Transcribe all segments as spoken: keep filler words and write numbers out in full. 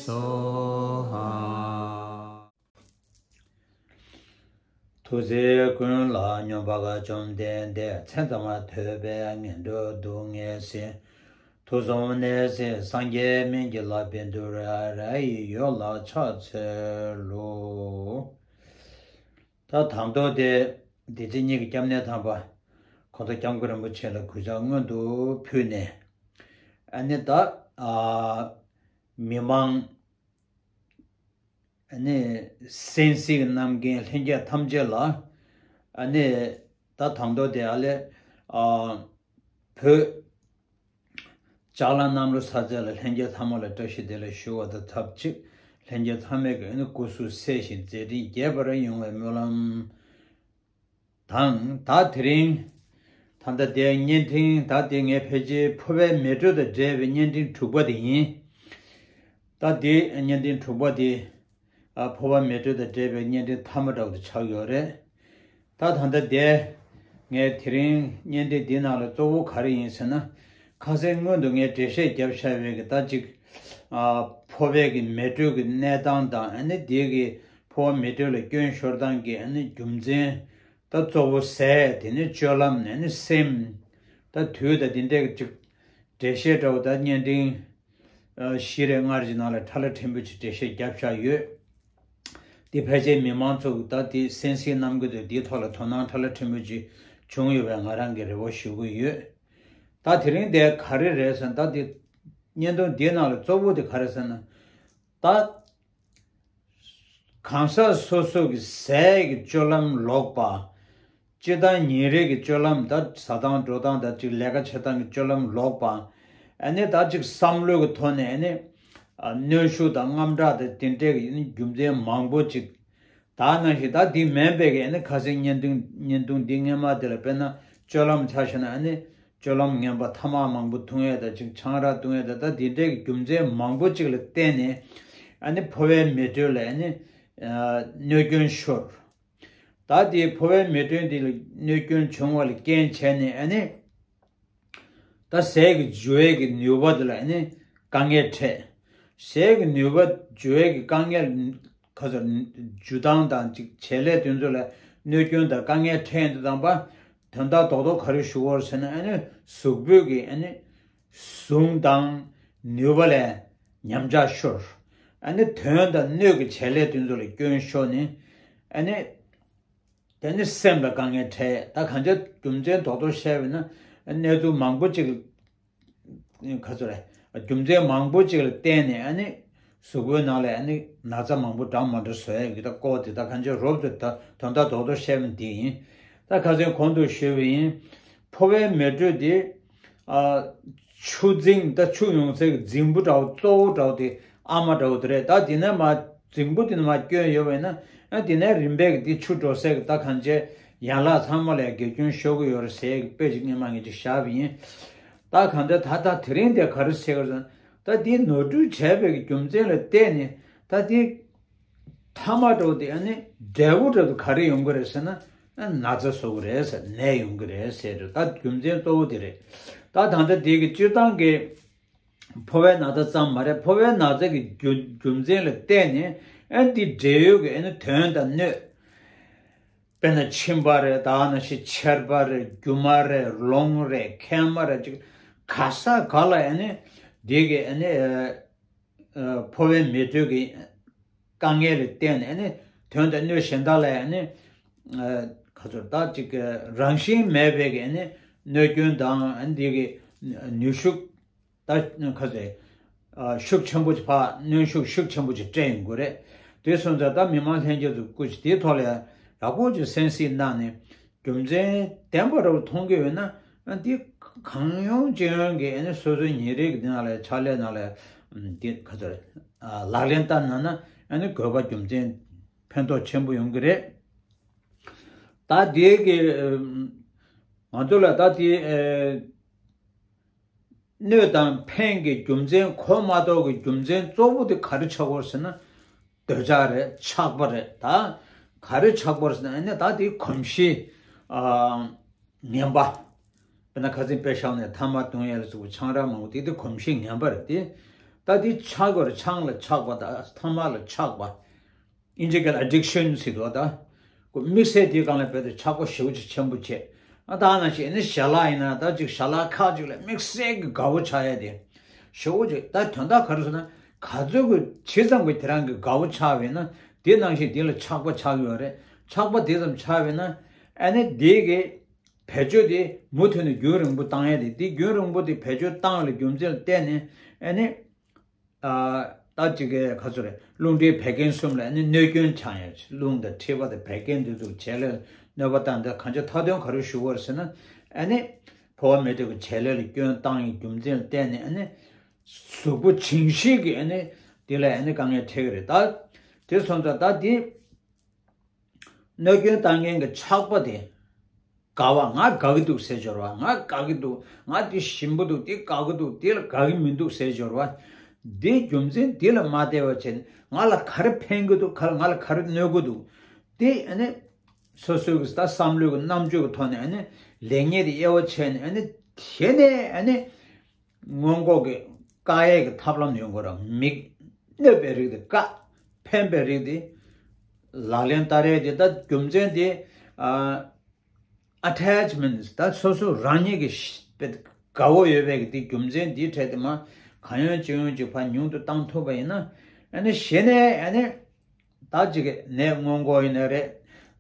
སོ་ཧ། ཐུགས་རྗེ་ཀུན་ལ་སྙོམས་པར་བཅོམ་ལྡན་འདས། མཚན་ཙམ་ཐོས་པས་ངན་འགྲོའི་སྡུག་བསྔལ་སེལ། དུག་གསུམ་ནད་སེལ་སངས་རྒྱས་སྨན་གྱི་བླ་བརྒྱུད་དུ་ར་ར་ཡི་ཡོ་ལ་ཕྱག་འཚལ་ལོ། ད་དང་ཐོག་དེ་སྡེ་སྲིད་གཉིས་ཀྱི་སྐྱབས་གནས་དམ་པ་གོང་ས་སྐྱབས་མགོན་རིན་པོ་ཆེ་ལ་གུས་ཕྱག་སྔོན་དུ་ཕུལ་ནས། ཨ་ནི་ད་ཨ་མི་མང་ཨ་ནི་གསན་གཟིགས་གནང་མཁན་ལྷན་རྒྱས་ཐམས་ཅད་ལ། ཨ་ནི་ད་དང་ཐོག་དེ་ཨ་ལས་ཨ་བོད་ལྕགས་ལམ་གནམ་ལོ་གསར་ཚེས་ལ་ལྷན་རྒྱས་ཚང་མ་ལ་བཀྲ་ཤིས་བདེ་ལེགས་ཞུ་བ་དང་ཆབས་ཅིག་ལྷན་རྒྱས་ཚང་མས་ཀྱི་ཨ་ནི་སྐུ་གཟུགས་གསལ་ཞིང་མཛད་འཕྲིན་རྒྱས་པར་ཡོང་བའི་སྨོན་ལམ་དང་། ད་དེ་རིང་ད་ལྟ་དེ་བརྙན་འཕྲིན་ད་དེ་ངས་ཕལ་ཆེར་འཕོ་བའི་མེ་དྲོད་དང་འབྲེལ་བའི་བརྙན་འཕྲིན་དྲུག་པ་དེ་ཡིན། ད་དེ་བརྙན་འཕྲིན་དྲུག་པ་དེ་ཨ་འཕོ་བ་མེ་དྲོད་དང་འབྲེལ་བའི་བརྙན་འཕྲིན་མཐའ་མ་འདྲ་བོ་དེ་ཆགས་ཡོད་རེད། ད་ད་ལྟ་དེ་ངས་དེ་རིང་བརྙན་འཕྲིན་འདི་ནང་ལ་གཙོ་བོ་ག་རེ་ཡིན་ཟེར་ན། ཁ་སང་སྔོན་དུ་ངས་འགྲེལ་བཤད་བརྒྱབ་བཞག་པའི་གི་ད་ཅིག་ཨ་འཕོ་བའི་གི་མེ་དྲོད་ཀྱི་གནས་སྟངས་དང་། ཨ་ནི་དེ་གི་འཕོ་བ་མེ་དྲོད་ལ་སྐྱོན་ཤོར་སྟངས་ཀྱི་ཨ་ནི་རྒྱུ་མཚན། ད་གཙོ་བོ་ཟས། དེ་ནས་སྤྱོད་ལམ། ཨ་ནི་སེམས། ད་དུས་དང་དེ་འདྲའི་གི་ཅིག་འགྲེལ་བཤད་འདྲ་བོ་ད་བརྙན་འཕྲིན་ཨ་བཞི་རེ་ལྔ་རེ་ནང་ལ་ཕྲ་ལ་ཕྲན་བུ་ཅིག་འགྲེལ་བཤད་བརྒྱབ་བཞག་ཡོད། འདི་ཕལ་ཆེར་མི་མང་ཚོ་གིས་ད་འདི་གསན་གཟིགས་གནང་གི་འདུག་འདིའི་ཐོག་ལ་དོ་སྣང་ཕྲ་ལ་ཕྲན་བུ་ཅིག་བྱུང་ཡོད་པའི་ང་རང་གིས་རེ་བ་ཞུ་གི་ཡོད། ད་དེ་རིང་དེ་ག་རེ་རེད་ཟེར་ན། ད་འདི་བརྙན་ཐུང་འདིའི་ནང་ལ་གཙོ་བོ་དེ་ག་རེ་ཟེར་ན། ད་གང་ཟག་སོ་སོ་གི་ཟས་ཀྱི་སྤྱོད་ལམ་ལོག་པ། སྤྱིར་བཏང་ཉིན་རེ་གི་སྤྱོད་ལམ། ད་ཟ་སྟངས་འགྲོ་སྟངས་དང་ཅིག་ལས་ཀ་བྱེད་སྟངས་ཀྱི་སྤྱོད་ལམ་ལོག་པ། ཨ་ནི་ད་ཅིག་བསམ་བློ་གི་ཐོག་ནས་ཨ་ནི་ཨ་གནོན་ཤུགས་དང་དངངས་སྐྲག་དང་དེ་འདྲའི་གི་རྒྱུ་མཚན་མང་པོ་ཅིག་ད་ནང་བཞིན་ད་འདི་མིན་པའི་གི་ཨ་ནི་ཁ་སང་བརྙན་ཐུང་བརྙན་ཐུང་འདི་སྔོན་མ་དེ་ལ་དཔེར་ན་སྤྱོད་ལམ་ཆ་བཞག་ན། ཨ་ནི་སྤྱོད་ལམ་ངན་པ་ཐ་མག་མང་པོ་འཐུང་ཡས་དང་ཅིག་ཆང་རག་འཐུང་ཡས་དང་། ད་འདི་འདྲའི་གི་རྒྱུ་མཚན་མང་པོ་ཅིག་ལ་བརྟེན་ནས་ཨ་ནི་འཕོ་བའི་མེ་དྲོད་ལ་ཨ་ནི་ཨ་གནོད་སྐྱོན་ཤོར། ད་དེ་འཕོ་བའི་མེ་དྲོད་འདི་ལ་གནོད་སྐྱོན་བྱུང་བ་ལ་རྐྱེན་བྱས་ནས་ཨ་ནི་ད་ཟས་ཀྱི་འཇུ་བའི་གི་ནུས་པ་དེ་ལ་ཨ་ནི་དཀའ་ངལ་འཕྲད། ཟས་ཀྱི་ནུས་པ་འཇུ་བའི་གི་དཀའ་ངལ། ཁ་ཚ་འཇུ་སྟངས་དང་ཅིག་བྱེད་ལས་དེ་ཚོ་ལ་གནོད་སྐྱོན་དང་དཀའ་ངལ་འཕྲད་ཡོང་དུས་ཙམ་པ། དོན་དག་རྡོག་རྡོག་ག་རེ་ཞུ་དགོས་རེད་ཟེར་ན། ཨ་ནི་གཟུགས་པོའི་གི་ཨ་ནི་ཟུངས་དང་ནུས་པ་ལ་ཉམས་ཆག་ཤོར། ཨ་ནི་དོན་དང་སྣོད་ཀྱི་བྱེད་ལས་དེ་ཚོ་ལ་སྐྱོན་ཤོར་ནས། ཨ་ནི་དེ་ནི་སེམས་ལ་དཀའ་ངལ་འཕྲད། ད་གང་ཅི་རྒྱུ་མཚན་རྡོག་རྡོག་བཤད་པ་ཡིན་ན། གནས་ཚུལ་མང་པོ་ཅིག་ག་ཚོད་རེད། རྒྱུ་མཚན་མང་པོ་ཅིག་ལ་བརྟེན་ནས་ཨ་ནི་གཟུགས་པོའི་ནང་ལ་ཨ་ནི་ན་ཚ་མང་པོ་འདྲ་མ་འདྲ་བཟོ་ཡ་གི་ད་སྐོར་དེ། ད་གང་ཅི་རོབ་ཙམ་ད་དོན་དག་རྡོག་རྡོག་བཤད་པ་འདི་ཡིན། ད་ཁ་སང་གོང་དུ་ཞུས་པ་ཡིན། འཕོ་བའི་མེ་དྲོད་འདི་ཨ་ཆུ་རྫིང་། ད་ཆུ་ཡོང་སའི་གི་རྫིང་བུ་འདྲ་བོ། གཙོ་བོ་འདྲ་བོ་དེ་ཨ་མ་འདྲ་བོ་དེ་རེད། ད་དེ་ནས་མར་རྫིང་བུ་དེ་ནས་མར་སྐྱོན་ཡོད་པ་ཡིན་ན། ཨ་དེ་ནས་རིམ་པས་གི་དེ་ཆུ་འགྲོ་སའི་གི་ད་གང་ཅི་ཡན་ལག་ཚང་མ་ལ་འགལ་སྐྱོན་ཤོར་གི་ཡོད་རེད་ཟེར་གི་དཔེ་ཅིག་སྔོན་མ་ངས་ཅིག་བཞག་པ་ཡིན། ད་གང་ལྟར་ད་ལྟ་དེ་རིང་དེ་ག་རེ་བྱེད་དགོས་ཟེར་ན། ད་དེ་ནོར་འཁྲུལ་བྱས་པའི་གི་རྒྱུ་མཚན་ལ་བརྟེན་ནས། ད་དེ་མཐའ་མ་འདྲ་བོ་དེ་ཨ་ནི་འབྲས་བུ་འདྲ་བོ་ག་རེ་ཡོང་གི་རེད་ཟེར་ན། ཨ་ན་ཚ་བཟོ་གི་རེད་ཟེར། ནད་ཡོང་གི་རེད་ཟེར་རེད། ད་རྒྱུ་མཚན་གཙོ་བོ་དེ་རེད། ད་ད་ལྟ་དེ་གི་སྤྱིར་བཏང་གི་འཕོ་བའི་ན་ཚ་ཙམ་མ་རེད། འཕོ་བའི་ན་ཚ་གི་རྒྱུ་རྒྱུ་མཚན་ལ་བརྟེན་ནས་ཨ་འདི་འབྲེལ་ཡོད་ཀྱི་ཨ་ནི་དོན་དང་སྣོད། དཔེར་ན་མཆིན་པ་རེད། ད་ནང་བཞིན་མཆེར་པ་རེད། རྒྱུ་མ་རེད། རླུང་རེད། མཁལ་མ་རེད། ཅིག་ག་ས་ག་ལ་ཨ་ནི་འདི་གི་ཨ་ནི་ཨ་ཨ་འཕོ་བའི་མེ་དྲོད་ཀྱི་དཀའ་ངལ་ལ་བརྟེན་ནས་ཨ་ནི་དོན་དང་སྣོད་གཞན་དག་ལ་ཨ་ནི་ཨ་ག་ཚོད་ད་ཅིག་རང་བཞིན་མེད་པའི་གི་ཨ་ནི་གནོད་སྐྱོན་དང་། ཨ་ནི་འདི་གི་ནུས་ཤུགས། ད་ཁ་ཟེར། ཨ་ཤུགས་ཆེན་པོ་ཅིག་ཕར་གནོན་ཤུགས་ཤུགས་ཆེན་པོ་ཅིག་སྤྲད་ཡོང་གི་རེད། དེ་སོང་ཙང་ད་མི་མང་ལྷན་རྒྱས་ཚོ་སྐུ་མཁྱེན་དེའི་ཐོག་ལ་ཡག་པོ་ཅིག་གསན་གཟིགས་གནང་ནས། རྒྱུ་མཚན་ལྡན་པ་འདྲ་བོ་མཐོང་གི་ཡོད་ན། ཨ་འདི་གང་ཡོང་ཅི་ཡོང་གི་ཨ་ནི་སོ་སོའི་ཉིན་རེ་གི་འདི་ནང་ལ་ཕྱག་ལས་ནང་ལ་འདི་ཁ་ཟེར། ཨ་ལག་ལེན་བསྟར་གནང་ན། ཨ་ནི་དགོས་པ་རྒྱུ་མཚན་ཕན་ཐོགས་ཆེན་པོ་ཡོང་གི་རེད། ད་དེ་གི་ང་ཚོ་ལ་ད་དེ་ཨ། གནོད་དང་ཕན་གྱི་རྒྱུ་མཚན་གོ་མ་གཏོགས་ཀྱི་རྒྱུ་མཚན་གཙོ་བོ་དེ་ག་རེ་ཆགས་ཀྱི་ཡོད་ཟེར་ན། འདོད་ཆགས་རེད། ཆགས་པ་རེད། ད་ག་རེ་ཆགས་པ་རེད་ཟེར་ན། ཨ་ནི་ད་དེ་གོམས་གཤིས་ཨ་ངན་པ། དཔེར་ན་ཁ་སང་དཔེ་བཞག་ནས་ཐ་མག་འཐུང་ཡས་ལ་སོགས་པ་ཆང་རག་མང་པོ་དེ་དེ་གོམས་གཤིས་ངན་པ་རེད་དེ། ད་དེ་ཆགས་དགོས་རེད། ཆང་ལ་ཆགས་པ་དང་ཐ་མག་ལ་ཆགས་པ། ཨིན་ཇི་སྐད་ལ་addiction་ཟེར་འདུག་ད་ཁོ་དམིགས་བསལ་དེའི་སྒང་ལ་དཔེ་དེ་ཆགས་པ་ཞེ་པོ་ཅིག་ཆེན་པོ་བྱས། ཨ་ད་ནང་བཞིན་ཨ་ནི་ཞལ་ལག་ཡིན་ན་ད་ཅིག་ཞལ་ལག་ཁག་ཅིག་ལ་དམིགས་བསལ་གྱི་དགའ་བོ་ཆགས་ཡ་དེ་ཞེ་པོ་ཅིག་ད་དོན་དག་ག་རེ་ཟེར་ན། ག་ཚོད་ཀྱི་ཇི་ཙམ་གྱི་དེ་རང་གི་དགའ་བོ་ཆགས་པ་ཡིན་ན་དེ་ནང་བཞིན་དེ་ལ་ཆགས་པ་ཆགས་ཡོད་རེད། ཆགས་པ་དེ་ཙམ་ཆགས་པ་ཡིན་ན་ཨ་ནི་དེ་གི་བེད་སྤྱོད་དེ་མུ་མཐུད་ནས་རྒྱུན་རིང་པོ་བཏང་ཡ་དེ། དེ་རྒྱུན་རིང་པོ་དེ་བེད་སྤྱོད་བཏང་བའི་རྒྱུ་མཚན་ལ་བརྟེན་ནས་ཨ་ནི། ཨ་ད་ཅིག་གི་ག་ཚོད་རེད། རླུང་མཁྲིས་བད་ཀན་གསུམ་ལ་ཨ་ནི་གནོད་སྐྱོན་བྱུང་ཡ། རླུང་དང་མཁྲིས་པ་དང་བད་ཀན་དེ་ཚོ་བྱེད་ལས་གནོད་པ་བཏང་། དེ་གང་ཅི་མཐའ་དོན་ག་རེ་ཞུ་དགོས་རེད་ཟེར་ན། ཨ་ནི་ཕོ་བ་མི་འཕྲོད་ཀྱི་བྱེད་ལས་ལ་སྐྱོན་བཏང་ཡའི་རྒྱུ་མཚན་ལ་བརྟེན་ནས་ཨ་ནི་གཟུགས་པོ་བྱིང་ཤེས་ཀྱི་ཨ་ནི་དེ་ལ་ཨ་ནི་དཀའ་ངལ་འཕྲད་ཀྱི་རེད། ད་དེ་སོང་ཙང་ད་དེ། གནོད་སྐྱོན་བཏང་མཁན་གྱི་ཆགས་པ་དེ། དགའ་བ། ང་དགའ་གི་འདུག་ཟེར་སྦྱོར་བ། ང་དགའ་གི་འདུག་ང་འདི་ཞིམ་པོ་འདུག་འདི་དགའ་གི་འདུག་འདི་ལ་དགའ་གི་མི་འདུག་ཟེར་སྦྱོར་བ། འདིའི་རྒྱུ་མཚན་འདི་ལ་མ་བལྟས་པ་བྱས་ནས་ང་ལ་ག་རེ་ཕན་གི་འདུག་ག་ང་ལ་ག་རེ་གནོད་གི་འདུག་འདི་ཨ་ནི་སོ་སོའི་གི་ད་བསམ་བློའི་གི་རྣམ་དཔྱོད་ཀྱི་ཐོག་ནས་ཨ་ནི་ལེགས་ཉེས་དེ་དབྱེ་བ་ཕྱེ་ནས་ཨ་ནི་དེ་ནས་ཨ་ནི། སྔོན་འགོག་གི་བཀག་ཡས་ཀྱི་ཐབས་ལམ་ཡོང་གི་རེད། མི་གནོད་པའི་རིགས་དེ་བཀག་ཕན་པའི་རིགས་དེ་ལག་ལེན་བསྟར་ཡས་དེ། ད་རྒྱུ་མཚན་དེ་ཨ་attachments ད་སོ་སོ་རང་ཉིད་ཀྱི་ཤ་དཔེ་དགའ་བོ་ཡོད་པའི་གི་དེ་རྒྱུ་མཚན་དེའི་གྲས་དེ་མ་གང་ཡོང་ཅི་ཡོང་ཅིག་ཕར་ཉུང་དུ་བཏང་ཐུབ་པ་ཡིན་ན། ཨ་ནི་གཞི་ནས་ཨ་ནི། ད་ཅིག་ནད་སྔོན་འགོག་ཡིན་ནའི་རེད།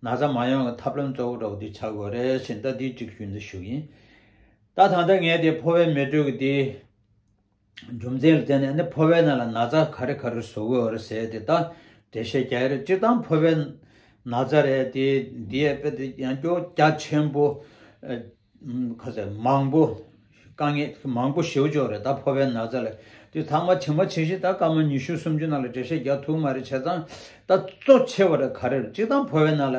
ན་ཚ་མ་ཡོང་བའི་ཐབས་ལམ་གཙོ་བོ་འདྲ་བོ་འདི་ཆགས་དགོས་རེད་ཟེར། ད་འདི་ཅིག་ཞུ་འདི་ཞུ་ཡིན། ད་ད་ལྟ་ངས་དེ་ཕོ་བའི་མེ་དྲོད་ཀྱི་དེ་རྒྱུ་མཚན་ལ་བརྟེན་ནས་ནི་ཕོ་བའི་ནང་ལ་ན་ཚ་ག་རེ་ག་རེ་བཟོ་གི་ཡོད་རེད་ཟེར་དེ་ད་འགྲེལ་བཤད་རྒྱག་ཡ་རེད། སྤྱིར་བཏང་ཕོ་བའི་ན་ཚ་རེད་དེ། འདི་ཡས་དཔེ་དེ་ཡང་སྐྱོ་རྒྱ་ཆེན་པོ། ཁ་ཟེར་མང་པོ། དཀའ་ངལ་མང་པོ་ཞེ་པོ་ཅིག་ཡོད་རེད། ད་ཕོ་བའི་ན་ཚ་ལ་དེ་ཚང་མ་ཇི་མ་ཇི་བཞིན་ད་སྐར་མ་ཉི་ཤུ་སུམ་ཅུ་ནང་ལ་འགྲེལ་བཤད་རྒྱག་ཐུབ་མ་རེད། བྱས་ཙང་ད་གཙོ་ཆེ་བ་རེད་ག་རེ་རེད། སྤྱིར་བཏང་ཕོ་བའི་ནང་ལ་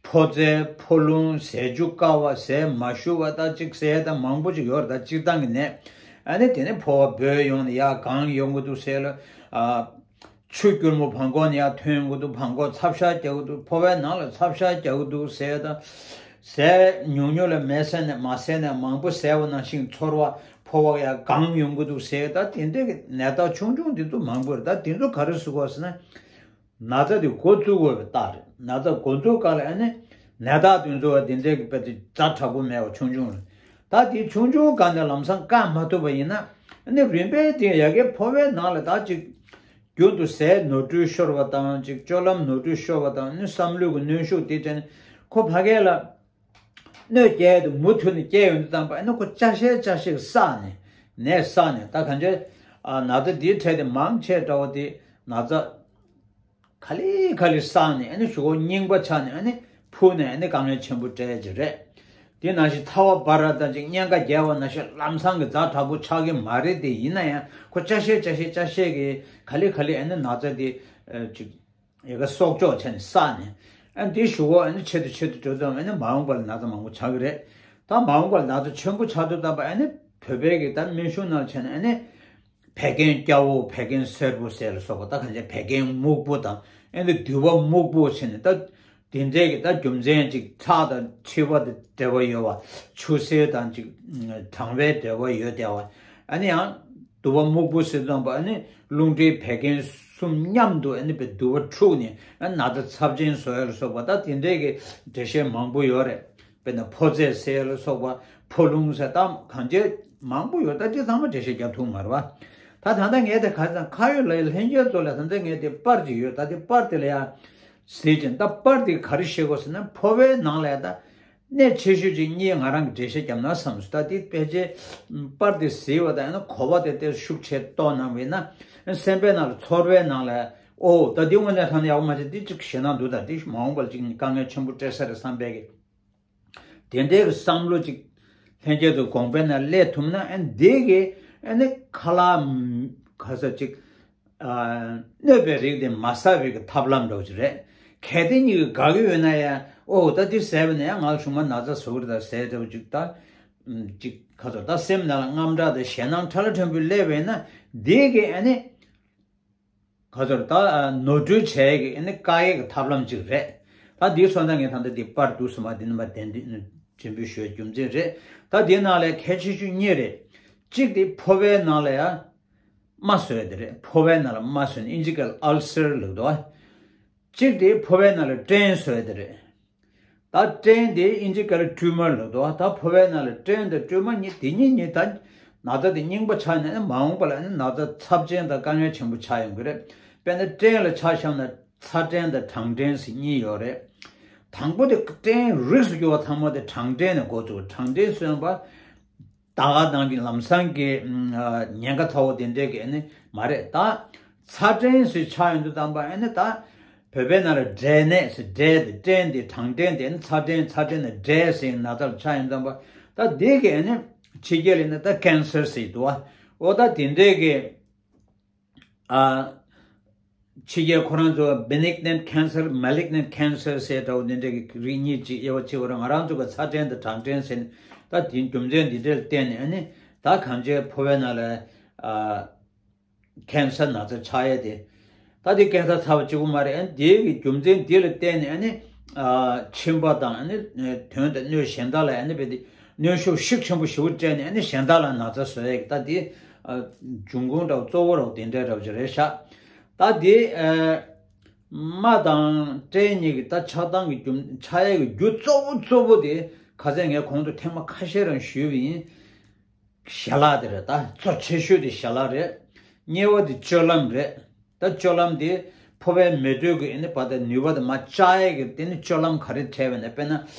ཕོ་རྩལ་ཕོ་ལུང་ཟས་འཇུ་དཀའ་བ་ཟས་མ་ཞུ་བ་ད་ཅིག་ཟས་ད་མང་པོ་ཅིག་ཡོད་རེད། ད་སྤྱིར་བཏང་གི་ནད། ཨ་ནི་དེ་ནས་ཕོ་བ་སྦོས་ཡོང་ནས་ཡར་གང་ཡོང་གི་འདུག་ཟས་ལ་ཨ། ཆུ་སྐྱུར་མོ་བྲང་ཁོག་ནས་ཡར་ཐོན་ཡོང་གི་འདུག་བྲང་ཁོག་ཚབ་ཤ་རྒྱག་གི་འདུག་ཕོ་བའི་ནང་ལ་ཚབ་ཤ་རྒྱག་གི་འདུག་ཟས་ད། ཟས་ཉུང་ཉུང་ལ་མ་ཟས་ནས་མ་ཟས་ནས་མང་པོ་ཟས་པ་ནང་བཞིན་ཚོར་བ་ཕོ་བ་ཡར་གང་ཡོང་གི་འདུག་ཟས་ད། དེ་འདྲའི་གི་ནད་རྟགས་ཆུང་ཆུང་འདི་ཚོ་མང་པོ་རེད། ད་དེ་ཚོ་ག་རེ་ཟེར་དགོས་ཟེར་ན། ན་ཚ་དེ་འགོ་བཙུགས་དགོས་པའི་རྟགས་རེད། ན་ཚ་འགོ་འཛུགས་སྐབས་ལ་ཨ་ནི་ནད་རྟགས་དེ་ཚོ་དེ་འདྲའི་གི་དཔེ་དེ་ཛ་དྲག་པོ་མེད་པ་ཆུང་ཆུང་རེད། ད་དེ་ཆུང་ཆུང་སྒང་ནས་ལམ་སང་བཀག་མ་ཐུབ་པ་ཡིན་ན་ཨ་ནི་རིམ་པས་དེ་ཡ་གི་ཕོ་བའི་ནང་ལ་ད་ཅིག་རྒྱུན་དུ་ཟས་ནོར་འཁྲུལ་ཤོར་བ་དང་ཅིག་སྤྱོད་ལམ་ནོར་འཁྲུལ་ཤོར་བ་དང་ནི་བསམ་བློའི་གི་གནོན་ཤུགས་དེ་དྲན་ཁོ་ཕ་གི་ལ་གནོད་སྐྱེལ་དུ་མུ་མཐུད་ནས་སྐྱེལ་ཡོང་དུས་ཙམ་པ་ཨ་ནི་ཁོ་ཅག་ཤེས་ཅག་ཤེས་བསགས་ནས་ནད་བསགས་ནས་ད་གང་ཅི་ཨ་ན་ཚ་འདིའི་གྲས་དེ་མང་ཆེ་འདྲ་བོ་དེ་ན་ཚ་ག་ལེ་ག་ལེ་བསགས་ནས་ཨ་ནི་གཞུག་གུ་རྙིང་པ་ཆགས་ནས་ཨ་ནི་འཕུར་ནས་ཨ་ནི་དཀའ་ངལ་ཆེན་པོ་འཕྲད་ཀྱི་རེད། དེ་ནང་བཞིན་ཚ་བ་འབར་བ་དང་ཅིག་གཉན་ཁ་རྒྱས་པ་ནང་བཞིན་ལམ་སང་གི་ཛ་དྲག་པོ་ཆགས་ཀྱི་མ་རེད། དེ་ཡིན་ན་ཡང་ཁོ་ཅག་ཤེས་ཅག་ཤེས་ཅག་ཤེས་ཀྱི་ག་ལེ་ག་ལེ་ཨ་ནི་ན་ཚ་དེ་ཨ་ཅིག་ཡ་ག་གསོག་འཇོག་བྱས་ནས་བསགས་ནས་ཨ་ནི་དེ་གཞུག་གུ་ཨ་ནི་ཆེད་དུ་ཆེད་དུ་འགྲོ་ཙང་ཨ་ནི་མ་འོངས་པ་ལ་ན་ཚ་མང་པོ་ཆགས་ཀྱི་རེད། ད་མ་འོངས་པ་ལ་ན་ཚ་ཆེན་པོ་ཆགས་དུས་ཙམ་པ་ཨ་ནི་བོད་པའི་གི་ད་སྨན་གཞུང་ནང་བྱས་ནས་ཨ་ནི། བད་ཀན་སྐྱ་བོ་བད་ཀན་སེར་པོ་ཟེར་ལ་སོགས་པ་ད་གང་ཅི་བད་ཀན་སྨུག་པོ་དང་ཨེ་འདི་དུད་པ་སྨུག་པོ་བྱས་ནས་ད་དེ་འདྲའི་གི་ད་རྒྱུ་མཚན་ཅིག་ཁྲག་དང་མཁྲིས་པ་དང་འབྲེལ་བ་ཡོད་པ། ཆུ་སེར་དང་ཅིག་གྲང་བའི་འབྲེལ་བ་ཡོད་བསྡད་པ། ཨ་ནི་ཡང་དུད་པ་སྨུག་པོ་ཟེར་ཙམ་པ་ཨ་ནི་རླུང་མཁྲིས་བད་ཀན་གསུམ་མཉམ་དུ་ཨ་ནི་བའི་དུད་པ་འཁྲུགས་ནས་ཨ་ན་ཚ་ཚབས་ཆེན་བཟོ་ཡ་ལ་སོགས་པ་ད་དེ་འདྲའི་གི་འགྲེལ་བཤད་མང་པོ་ཡོད་རེད། དཔེར་ན་ཕོ་རྩལ་ཟེར་ལ་སོགས་པ་ཕོ་ལུང་ཟེར་ད་གང་ཅི་མང་པོ་ཡོད། ད་དེ་ཚང་མ་འགྲེལ་བཤད་རྒྱབ་ཐུབ་མ་རེད་པ། ད་ད་ལྟ་ངས་དེ་ག་ཚང་ཁ་ཡོད་ལ་ཡོད་ལྷན་རྒྱས་ཚོ་ལ་ད་ལྟ་ངས་དེ་པར་ཅིག་ཡོད། ད་དེ་པར་དེ་ལ་ཡ་གཟིགས་ཅིང་ད་པར་དེ་ག་རེ་བཤད་དགོས་ཟེར་ན་ཕོ་བའི་ནང་ལ་ཡ་ད་གནད་ཆེ་ཤོས་ཅིག་གཉིས་ང་རང་གི་འགྲེལ་བཤད་རྒྱབ་ན་བསམ་སོང་། ད་དེ་ཕལ་ཆེར་པར་དེ་གཟིགས་པ་དང་ཡང་ན་གོ་བ་དེ་དེ་ཤུགས་ཆེ་རྟོགས་གནང་བས་ན་སེམས་པའི་ནང་ལ་ཚོར་བའི་ནང་ལ་ཨོ་ད་དེ་དངོས་གནས་ཐང་ན་ཡག་པོ་མ་བྱས་དེ་ཅིག་ཞེད་སྣང་འདུག་ད་དེ་མ་འོངས་པ་ལ་ཅིག་དཀའ་ངལ་ཆེན་པོ་སྤྲད་ས་རེད་བསམ་པའི་གི་དེ་འདྲའི་གི་བསམ་བློ་ཅིག་ལྷན་རྒྱས་ཚོ་དགོངས་པའི་ནང་སླེབས་ཐུབ་ན་ཨ་འདི་གི་ཨ་ནི་ཁ་ལག་ག་ས་ཅིག་གནོད་པའི་རིགས་དེ་མ་ཟ་བའི་གི་ཐབས་ལམ་འདྲ་བོ་ཅིག་རེད། གལ་ཏེ་གཉིས་ཀྱི་དགའ་གི་ཡོད་ན་ཡང་ཨོ་ད་འདི་ཟས་པ་ན་ཡང་ང་ལ་གཞུག་མ་ན་ཚ་བཟོ་གི་རེད་ད་ཟས་འདྲ་བོ་ཅིག་ད་ཅིག་ག་ཚོད་ད་སེམས་ནང་ལ་དངངས་སྐྲག་དང་ཞེད་སྣང་ཕྲ་ལ་ཕྲན་བུ་སླེབས་པས་ན་འདི་གི་ཨ་ནི། ག་ཚོད་ད་ནོར་འཁྲུལ་བྱས་ཀྱི་ཨ་ནི་བཀག་ཡས་ཀྱི་ཐབས་ལམ་ཅིག་རེད། ད་འདི་སོང་ཙང་ངས་ད་ལྟ་འདི་པར་འདུག་སེ་མ་འདི་ནི་མ་བདེན་འདི་ནི་འགྲེམས་སྤེལ་ཞུ་བའི་རྒྱུ་མཚན་རེད། ད་འདིའི་ནང་ལ་གལ་ཆེ་ཤོས་གཉིས་རེད། གཅིག་དེ་ཕོ་བའི་ནང་ལ་ཡ་ རྨ་བཟོ་ཡ་དེ་རེད། ཕོ་བའི་ནང་ལ་རྨ་བཟོས་ནས་ཨིན་ཇི་སྐད་ལ་ཨལ་སར་ལབ་འདུག་བ། གཅིག་དེ་ཕོ་བའི་ནང་ལ་སྐྲན་བཟོ་ཡ་དེ་རེད། ད་སྐྲན་དེ་ཨིན་ཇི་སྐད་ལ་ཊུ་མར་ལབ་འདུག་བ། ད་ཕོ་བའི་ནང་ལ་སྐྲན་དང་ཊུ་མར་གཉིས་དེ་གཉིས་གཉིས་ད་ན་ཚ་དེ་རྙིང་པ་ཆགས་ནས་ནི་མ་འོངས་པ་ལ་ནི་ན་ཚ་ཚབས་ཆེན་དང་དཀའ་ངལ་ཆེན་པོ་ཆགས་ཡོང་གི་རེད། དཔེར་ན་སྐྲན་ལ་ཆ་བཞག་ན་ཚ་སྐྲན་དང་གྲང་སྐྲན་ཟེར་གཉིས་ཡོད་རེད། དང་པོ་དེ་སྐྲན་རིགས་སུ་གྱུར་པ་ཚང་མ་དེ་གྲང་སྐྲན་ནས་འགོ་བཙུགས། གྲང་སྐྲན་ཟེར་བ། ད་ག་ནང་གི་ལམ་སང་གི་ཉེན་ཁ་ཚ་བོ་དེ་འདྲས་ཀྱི་ཨ་ནི་མ་རེད། ད་ཚ་སྐྲན་ཟེར་ཆགས་ཡོང་དུས་ཙམ་པ་ཨ་ནི་ད་བོད་པའི་ནང་ལ་འབྲས་ནད་ཟེར། འབྲས་དེ་སྐྲན་དེ་གྲང་སྐྲན་དེ་ཨ་ནི་ཚ་སྐྲན། ཚ་སྐྲན་ནས་འབྲས་ཟེར་ན་ཚ་ལ་ཆགས་ཡོང་ཙམ་པ་ད་དེ་གི་ཨ་ནི་ཕྱི་རྒྱལ་ལ་ནི་ད་ཀེན་སར་ཟེར་འདུག་བ། འོ་ད་དེ་འདྲས་ཀྱི་ཨ། ཕྱི་རྒྱལ་ཁོ་རང་ཚོ་benignant cancer, malignant cancer ཟེར་འདྲ་བོ་འདི་འདྲ་གི་རིགས་གཉིས་ཅིག་དབྱེ་བ་ཕྱེ་བ་རེད། ང་རང་ཚོ་གི་ཚ་སྐྲན་དང་གྲང་སྐྲན་ཟེར་ནས་ད་དེ་རྒྱུ་མཚན་འདི་འདྲ་ལ་བརྟེན་ནས་ཨ་ནི་ད་གང་ཅིའི་ཕོ་བའི་ནང་ལ་ཨ་ཀེན་སར་ན་ཚ་ཆགས་ཡས་དེ། ད་དེ་ཀེན་སར་ཚ་བ་གཅིག་པུ་མ་རེད། ཨ་ནི་དེའི་གི་རྒྱུ་མཚན་འདི་ལ་བརྟེན་ནས་ཨ་ནི་ཨ་མཆིན་པ་དང་ཨ་ནི་དོན་དང་སྣོད་གཞན་དག་ལ་ཨ་ནི་རྦད་དེ་གནོན་ཤུགས་ཤུགས་ཆེན་པོ་ཞེ་པོ་སྤྲད་ནས་ཨ་ནི་གཞན་དག་ལ་ན་ཚ་བཟོ་ཡས་ཀྱི་ད་དེ་ཨ་འབྱུང་ཁུངས་འདྲ་བོ་གཙོ་བོ་ར་བ་དེ་འདྲ་འདྲ་བོ་ཅིག་རེད་ཤག་ད་དེ་ཨ་རྨ་དང་སྐྲན་གཉིས་ཀྱི་ད་ཆགས་སྟངས་ཀྱི་རྒྱུ་ཆགས་ཡས་ཀྱི་རྒྱུ་གཙོ་བོ་གཙོ་བོ་དེ་ཁ་སང་ངས་གོང་དུ་ཐེངས་མ་ཁ་ཤས་རང་ཞུས་པ་ཡིན། ཞལ་ལག་དེ་རེད། ད་གཙོ་ཆེ་ཤོས་དེ་ཞལ་ལག་རེད། གཉིས་པ་དེ་སྤྱོད་ལམ་རེད། ད་སྤྱོད་ལམ་དེ་ཕོ་བའི་མེ་དྲོད་ཀྱི་ཨ་ནི་བར་དེ་ནུས་པ་དེ་མར་བཅག་ཡས་ཀྱི་དེ་ནི་སྤྱོད་ལམ་ག་རེ་འཕྲད་པ་ན། དཔེར་ན་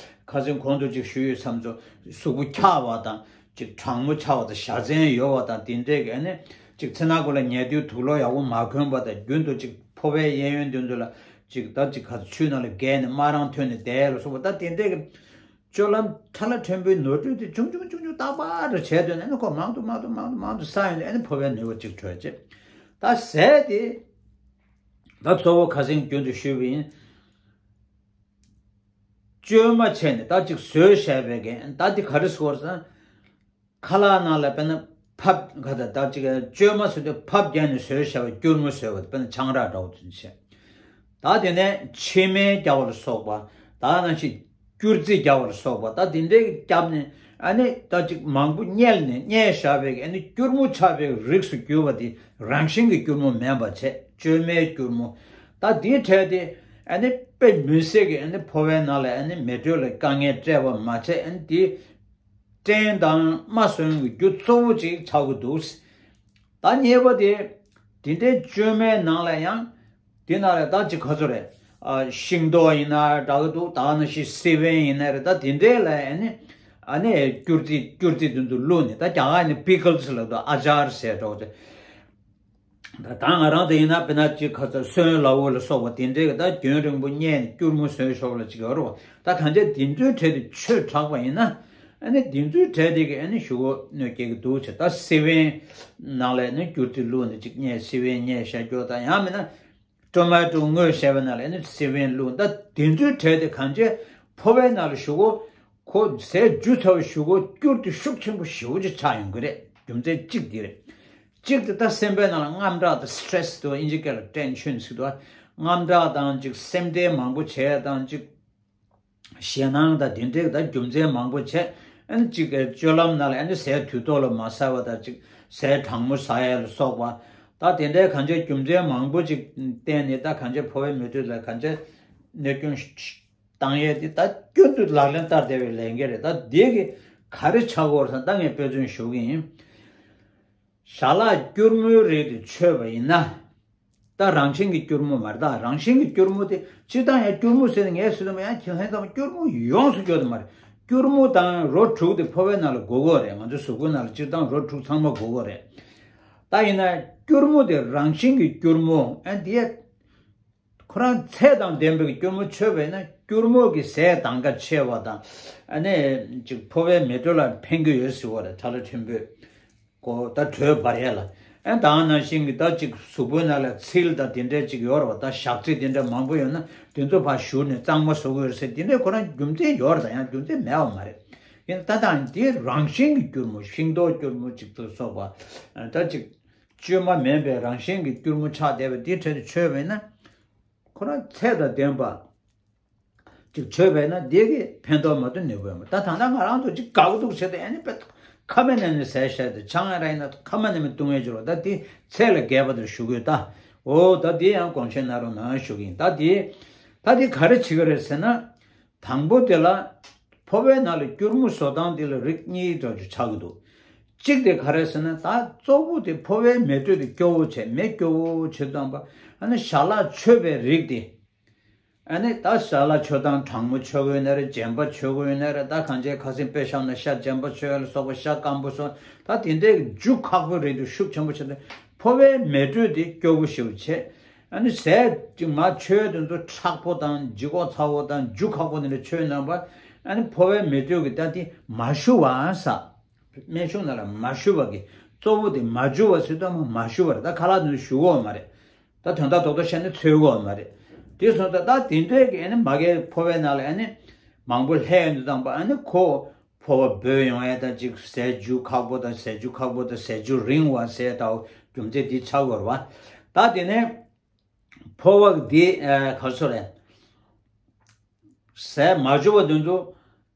ཁ་སང་གོང་དུ་ཅིག་ཞུས་ཡོད་བསམ་ཚོ། གཟུགས་པོ་འཁྱག་པ་དང་ཅིག་གྲང་མོ་ཆགས་པ་དང་ཞ་ཚན་ཡོད་པ་དང་དེ་འདྲས་ཀྱི་ཨ་ནི་ཅིག་ཚེ་ནག་གུ་ལ་ཉལ་དུས་དུག་ལོག་ཡག་པོ་མ་གོན་པ་དང་རྒྱུན་དུ་ཅིག་ཕོ་བའི་གཡས་གཡོན་དེ་ཚོ་ལ་ཅིག་ད་ཅིག་ག་ཚོད་ཆུ་ནང་ལ་བརྒལ་ནས་དམར་རང་ཐོན་ནས་བསྡད་ལ་སོགས་པ་ད་དེ་འདྲས་ཀྱི་སྤྱོད་ལམ་ཁྲ་ལ་ཕྲན་བུའི་ནོར་འཁྲུལ་དེ་ཆུང་ཆུང་ཆུང་ཆུང་རྟག་པར་དུ་བྱས་དུས་ནས་ཨ་ནི་ཁོ་མང་དུ་མང་དུ་མང་དུ་མང་དུ་བསགས་ཡོང་དུས་ཨ་ནི་ཕོ་བའི་ནུས་པ་ཅིག་འཕྲོད་ཅེས། ད་ཟས་དེ་ད་གཙོ་བོ་ཁ་སང་རྒྱུན་དུ་ཞུས་པ་ཡིན། བཅོས་མ་བྱས་ནས་ད་ཅིག་བཟོས་བཞག་པའི་གན་ད་དེ་ག་རེ་ཟེར་བ་ཟེར་ན། ཁ་ལག་ནང་ལ་དཔེར་ན་ཕབ་ག་ད་ད་ཅིག་བཅོས་མ་བཟོས་དུས་ཕབ་བརྒྱབ་ནས་བཟོས་བཞག་པའི་སྐྱུར་མོ་བཟོས་པ་དཔེར་ན་ཆང་རག་འདྲ་བོ་ཚུན་ཆད། ད་དེ་ནས་ཕྱེ་མར་རྒྱག་པ་ལ་སོགས་པ། ད་ནང་བཞིན་སྐྱུར་རྩི་རྒྱག་པ་ལ་སོགས་པ་ད་དེ་འདྲའི་རྒྱབ་ནས་ཨ་ནི་ད་ཅིག་མང་པོ་བསྙལ་ནས་བསྙལ་བཞག་པའི་ཨ་ནི་སྐྱུར་མོ་ཆགས་པའི་རིགས་སུ་གྱུར་པ་དེ་རང་བཞིན་གྱི་སྐྱུར་མོ་མིན་པ་བྱས། བཅོས་མའི་སྐྱུར་མོ། ད་དེའི་གྲས་དེ་ཨ་ནི་དཔེ་མི་སྲིད་ཀྱི་ཨ་ནི་ཕོ་བའི་ནང་ལ་ཨ་ནི་མེ་དྲོད་ལ་དཀའ་ངལ་སྤྲད་པ་མ་བྱས། ཨ་ནི་དེ་སྐྲན་དང་རྨ་སོན་གྱི་རྒྱུ་གཙོ་བོ་ཅིག་ཆགས་ཀྱི་འདུག་ད་གཉིས་པ་དེ་དེ་འདྲའི་བཅོས་མའི་ནང་ལ་ཡང་དེ་ནང་ལ་ད་ཅིག་ག་ཚོད་རེད། ཨ་ཤིང་ཏོག་ཡིན་ན་འདྲ་གི་འདུག་ད་ནང་བཞིན་སི་པན་ཡིན་ན་རེད། ད་དེ་འདྲའི་ལ་ཨ་ནི་ཨ་ནི་སྐྱུར་རྩི་སྐྱུར་རྩི་དེ་ཚོ་བླུགས་ནས། ད་རྒྱ་གར་ནི་པི་ཀལ་སི་ལབ་འདུག་ཨ་ཅར་ཟེར་འདྲ་བོ་དེ། ད་ད་ང་རང་དེ་ཡིན་ན་དཔེར་ན་ཅིག་ག་ཚོད་སོན་ལ་འོ་ལ་སོགས་པ་དེ་འདྲའི་གི་ད་རྒྱུན་རིང་པོ་བསྙལ་ནས་སྐྱུར་མོ་བཟོས་ཤོག་ལ་ཅིག་ཡོད་རེད་བ། ད་གང་ཅི་དེ་ཚོའི་གྲས་དེ་ཆོས་དྲགས་པ་ཡིན་ན། ཨ་ནི་དེ་ཚོའི་གྲས་དེ་གི་ཨ་ནི་ཞུ་གོ་གནོད་སྐྱེལ་གི་འདུག་ཅེས། ད་སི་པན་ནང་ལ་ཨ་ནི་སྐྱུར་རྩི་བླུགས་ནས་ཅིག་བསྙལ། སི་པན་བསྙལ་བཞག་རྒྱུ་དང་ཡང་མིན་ན་ཊོ་མ་ཊོ་བརྔོས་བཞག་པའི་ནང་ལ་ཨ་ནི་སི་པན་བླུགས། ད་དེ་ཚོའི་གྲས་དེ་གང་ཅི་ཕོ་བའི་ནང་ལ་ཞུ་གོ་ཁོ་ཟས་འཇུ་ཚར་བའི་གཞུག་གུ་སྐྱུར་དེ་ཤུགས་ཆེན་པོ་ཞེ་པོ་ཅིག་ཆགས་ཡོང་གི་རེད། རྒྱུ་མཚན་གཅིག་འདི་རེད། གཅིག་དེ་ད་སེམས་པའི་ནང་ལ་དངངས་སྐྲག་དང་སི་ཊེ་རེ་སི་དུ་ཨིན་ཇི་སྐད་ལ་ཊེན་ཤན་ཟེར་དུ། དངངས་སྐྲག་དང་ཅིག་སེམས་ཁྲལ་མང་པོ་བྱས་དང་ཅིག་ཞེད་སྣང་དང་དེ་འདྲའི་ད་རྒྱུ་མཚན་མང་པོ་བྱས། ཨ་ནི་ཅིག་སྤྱོད་ལམ་ནང་ལ་ཨ་ནི་ཟས་དུས་ཐོག་ལ་མ་ཟ་བ་དང་ཅིག་ཟས་གྲང་མོ་ཟ་ཡ་ལ་སོགས་པ། ད་དེ་འདྲའི་གང་ཅི་རྒྱུ་མཚན་མང་པོ་ཅིག་བརྟེན་ནས་ད་གང་ཅི་ཕོ་བའི་མེ་དྲོད་ལ་གང་ཅི་གནོད་སྐྱོན་བཏང་ཡས་དེ་ད་སྐྱོན་དུ་ལག་ལེན་བསྟར་བསྡད་པའི་ལས་འགན་རེད། ད་དེ་གི་ག་རེ་ཆགས་ཀྱི་ཡོད་རེད་ཟེར་ན། ད་ངས་དཔེ་མཚོན་ཞུ་གི་ཡིན། ཞལ་ལག་སྐྱུར་མོའི་རིགས་དེ་མཆོད་པ་ཡིན་ན། ད་རང་བཞིན་གྱི་སྐྱུར་མོ་མ་རེད། ད་རང་བཞིན་གྱི་སྐྱུར་མོ་དེ་སྤྱིར་བཏང་ཡང་སྐྱུར་མོ་ཟེར་ནས་ངས་ཟེར་དུས་ཡང་ཁྱེད་ལྷན་ཙམ་སྐྱུར་མོ་ཡོངས་སུ་སྐྱོར་དེ་མ་རེད། སྐྱུར་མོ་དང་རོ་དྲུག་དེ་ཕོ་བའི་ནང་ལ་དགོས་ཀྱི་ཡོད་རེད། ང་ཚོའི་གཟུགས་པོའི་ནང་ལ་སྤྱིར་བཏང་རོ་དྲུག་ཚང་མ་དགོས་ཀྱི་ཡོད་རེད། ད་ཡིན་ན་སྐྱུར་མོ་དེ་རང་བཞིན་གྱི་སྐྱུར་མོ་ཨ་དེ་ཁོ་རང་ཚད་དང་ལྡན་པའི་སྐྱུར་མོ་མཆོད་པས་ན་སྐྱུར་མོ་གི་ཟས་གདམ་ག་ཆེ་བ་དང་། ཨ་ནི་ཅིག་ཕོ་བའི་མེ་དྲོད་ལ་ཕན་གྱི་ཡོད་ཟེར་བ་རེད། ཁྲ་ལ་ཕྲན་བུ་གོ་ད་དྲོད་འབར་ཡས་ལ། ཨ་ད་ག་ནང་བཞིན་གྱི་ད་ཅིག་གཟུགས་པོའི་ནང་ལ་ཚིལ་དང་དེ་འདྲའི་ཅིག་ཡོད་རེད་བ། ད་ཞག་ཚིལ་དེ་འདྲ་མང་པོ་ཡོད་ན་དེ་ཚོ་ཕར་བཞུར་ནས་གཙང་མ་བཟོ་གི་ཡོད་ཟེར། དེ་འདྲའི་ཁོ་རང་རྒྱུ་མཚན་ཡོད་རེད། ད་ཡང་རྒྱུ་མཚན་མེད་པ་མ་རེད། ཡིན་ད་ད་དེ་རང་བཞིན་གྱི་སྐྱུར་མོ་ཤིང་ཏོག་སྐྱུར་མོ་ཅིག་ཏུ་སོགས་པ། ད་ཅིག་བཅོས་མ་མིན་པའི་རང་བཞིན་གྱི་སྐྱུར་མོ་ཆགས་བསྡད་པ་དེའི་གྲས་དེ་མཆོད་པས་ན། ཁོ་རང་ཚད་དང་ལྡན་པ་ཅིག་མཆོད་པས་ན་དེ་གིས་ཕན་ཐོགས་མ་གཏོགས་ནུས་པ་ཡོད་མ་རེད། ད་ད་ལྟ་ང་རང་ཚོ་ཅིག་དགའ་པོ་འདུག་བྱས་ཏེ་ཨ་ནི་དཔེ་ ཁ་མ་ནེམ་ནེམ་ཟས་བཤད་དེ་ཆང་ཡང་ར་ཡིན་ན་ཁ་མ་ནེམ་ནེམ་བཏུང་ཡས་ཅིག་རོ། ད་དེ་ཚད་ལས་བརྒལ་བ་དེ་ཞུ་གི་ཡོད་ད། འོ་ད་དེ་ཡང་དགོངས་བཞེས་གནང་རོགས་གནང་ཞུ་གི་ཡིན། ད་དེ་ད་དེ་ག་རེ་བྱེད་ཀྱི་རེད་ཟེར་ན། དང་པོ་དེ་ལ་ཕོ་བའི་ནང་ལ་སྐྱུར་མོ་བཟོ་སྟངས་དེ་ལ་རིགས་གཉིས་འདྲ་ཅིག་ཆགས་ཀྱི་འདུག་གཅིག་དེ་ག་རེ་ཟེར་ན། ད་གཙོ་བོ་དེ་ཕོ་བའི་མེ་དྲོད་དེ་སྐྱོ་བོ་བྱས། མེ་སྐྱོ་བོ་བྱེད་དུས་ཙམ་པ་ཨ་ནི་ཞལ་ལག་མཆོད་པའི་རིགས་དེ། ཨ་ནི་ད་ཞལ་ལག་མཆོད་སྟངས་གྲང་མོ་མཆོད་ཀྱི་ཡོད་ན་རེད། རྗེན་པ་མཆོད་ཀྱི་ཡོད་ན་རེད། ད་གང་ཅི་ཁ་སང་དཔེ་བཞག་ན་ཤ་རྗེན་པ་མཆོད་ཡ་ལ་སོགས་པ། ཤ་སྐམ་པོ་སོགས། ད་དེ་འདྲའི་རྒྱུ་ཁག་པོ་རེད་འདུག་ཤུགས་ཆེན་པོ་བྱས་ཏེ་ཕོ་བའི་མེ་དྲོད་དེ་སྐྱོ་བོ་ཞེ་པོ་བྱས། ཨ་ནི་ཟས་ཅིག་མར་མཆོད་དེ་ཚོ་མཁྲེགས་པོ་དང་ལྗིད་ཁོག་ཚ་བོ་དང་རྒྱུ་ཁག་པོ་དེ་འདྲ་མཆོད་གནང་བ། ཨ་ནི་ཕོ་བའི་མེ་དྲོད་ཀྱི་ད་དེ་མ་ཞུ་བ་ཟ། སྨན་གཞུང་ནང་ལ་མ་ཞུ་བ་གི་གཙོ་བོ་དེ་མ་ཞུ་བ་ཟེར་དུས་མ་ཞུ་བ་རེད། ད་ཁ་ལག་དེ་ཚོ་ཞུ་གི་ཡོད་མ་རེད། ད་དོན་དག་རྡོག་རྡོག་བཤད་ན་འཚོལ་གྱི་ཡོད་མ་རེད། དེ་སོང་ཙང་ད་དེ་འདྲའི་གི་ཨ་ནི་མ་གིའི་ཕོ་བའི་ནང་ལ་ཨ་ནི་མང་པོ་སླེབས་ཡོང་དུས་ཙམ་པ་ཨ་ནི་ཁོ་ཕོ་བ་སྦོས་ཡོང་ཡ་ད་ཅིག་ཟས་རྒྱུ་ཁག་པོ་དང་ཟས་རྒྱུ་ཁག་པོ་དང་ཟས་རྒྱུ་རིང་བ་ཟེར་ད་རྒྱུ་མཚན་འདི་ཆགས་ཡོད་རེད་བ། ད་དེ་ནས་ཕོ་བ་འདི་ཨ་ག་ཚོད་རེད། ཟས་མ་འཇུ་བ་དེ་ཚོ་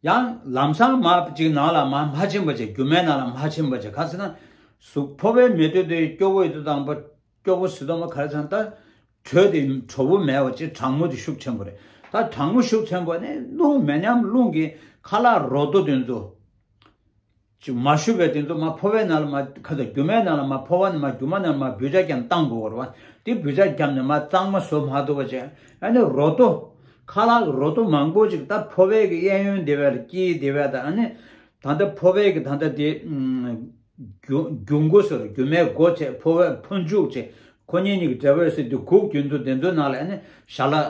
ཡང་ལམ་སང་མར་ཅིག་ནང་ལ་མར་མ་ཕྱིན་པ་བྱས། རྒྱུ་མའི་ནང་ལ་མ་ཕྱིན་པ་བྱས། ག་ཟེར་ན་གཟུགས་ཕོ་བའི་མེ་དྲོད་དེ་སྐྱོ་བོ་ཡོད་དུས་ཙམ་པ། སྐྱོ་བོ་ཟེར་དུས་མ་ག་རེ་ཟེར་ན་ད་དྲོད་དེ་དྲོ་པོ་མེད་པ་ཅིག་གྲང་མོ་དེ་ཤུགས་ཆེན་པོ་རེད། ད་གྲང་མོ་ཤུགས་ཆེན་པོ་ནི་རླུང་མེ་མཉམ་རླུང་གི་ཁ་ལག་རོ་ཏོ་དེ་ཚོ། ཅིག་མ་ཞུ་བའི་དེ་ཚོ་མར་ཕོ་བའི་ནང་ལ་མར་ཁ་ཚ་རྒྱུ་མའི་ནང་ལ་མར་ཕོ་བ་ནས་མར་རྒྱུ་མ་ནང་ལ་མར་འབུད་ཆ་བརྒྱབ་བཏང་དགོས་པ་རེད་བ། དེ་འབུད་ཆ་བརྒྱབ་ནས་མར་གཙང་མ་བཟོ་མ་ཐུབ་པ་བྱས། ཨ་ནི་རོ་ཏོ། ཁ་ལག་རོ་ཏོ་མང་པོ་ཅིག་ད་ཕོ་བའི་གི་གཡས་གཡོན་དེ་བས་ལ་དཀྱིལ་དེ་བས་ད་ཨ་ནི་ད་ལྟ་ཕོ་བའི་གི་ད་ལྟ་དེ་རྒྱུ་རྒྱུ་མགོ་ཟེར། རྒྱུ་མའི་མགོ་བྱས། ཕོ་བའི་ཕོ་མཇུག་བྱས། ཁོ་གཉིས་གཉིས་ཀྱི་འབྲེལ་བའི་ཟེར་དུས་གུག་དེ་ཚོ་དེ་ཚོའི་ནང་ལ་ཨ་ནི་ཞལ་ལག་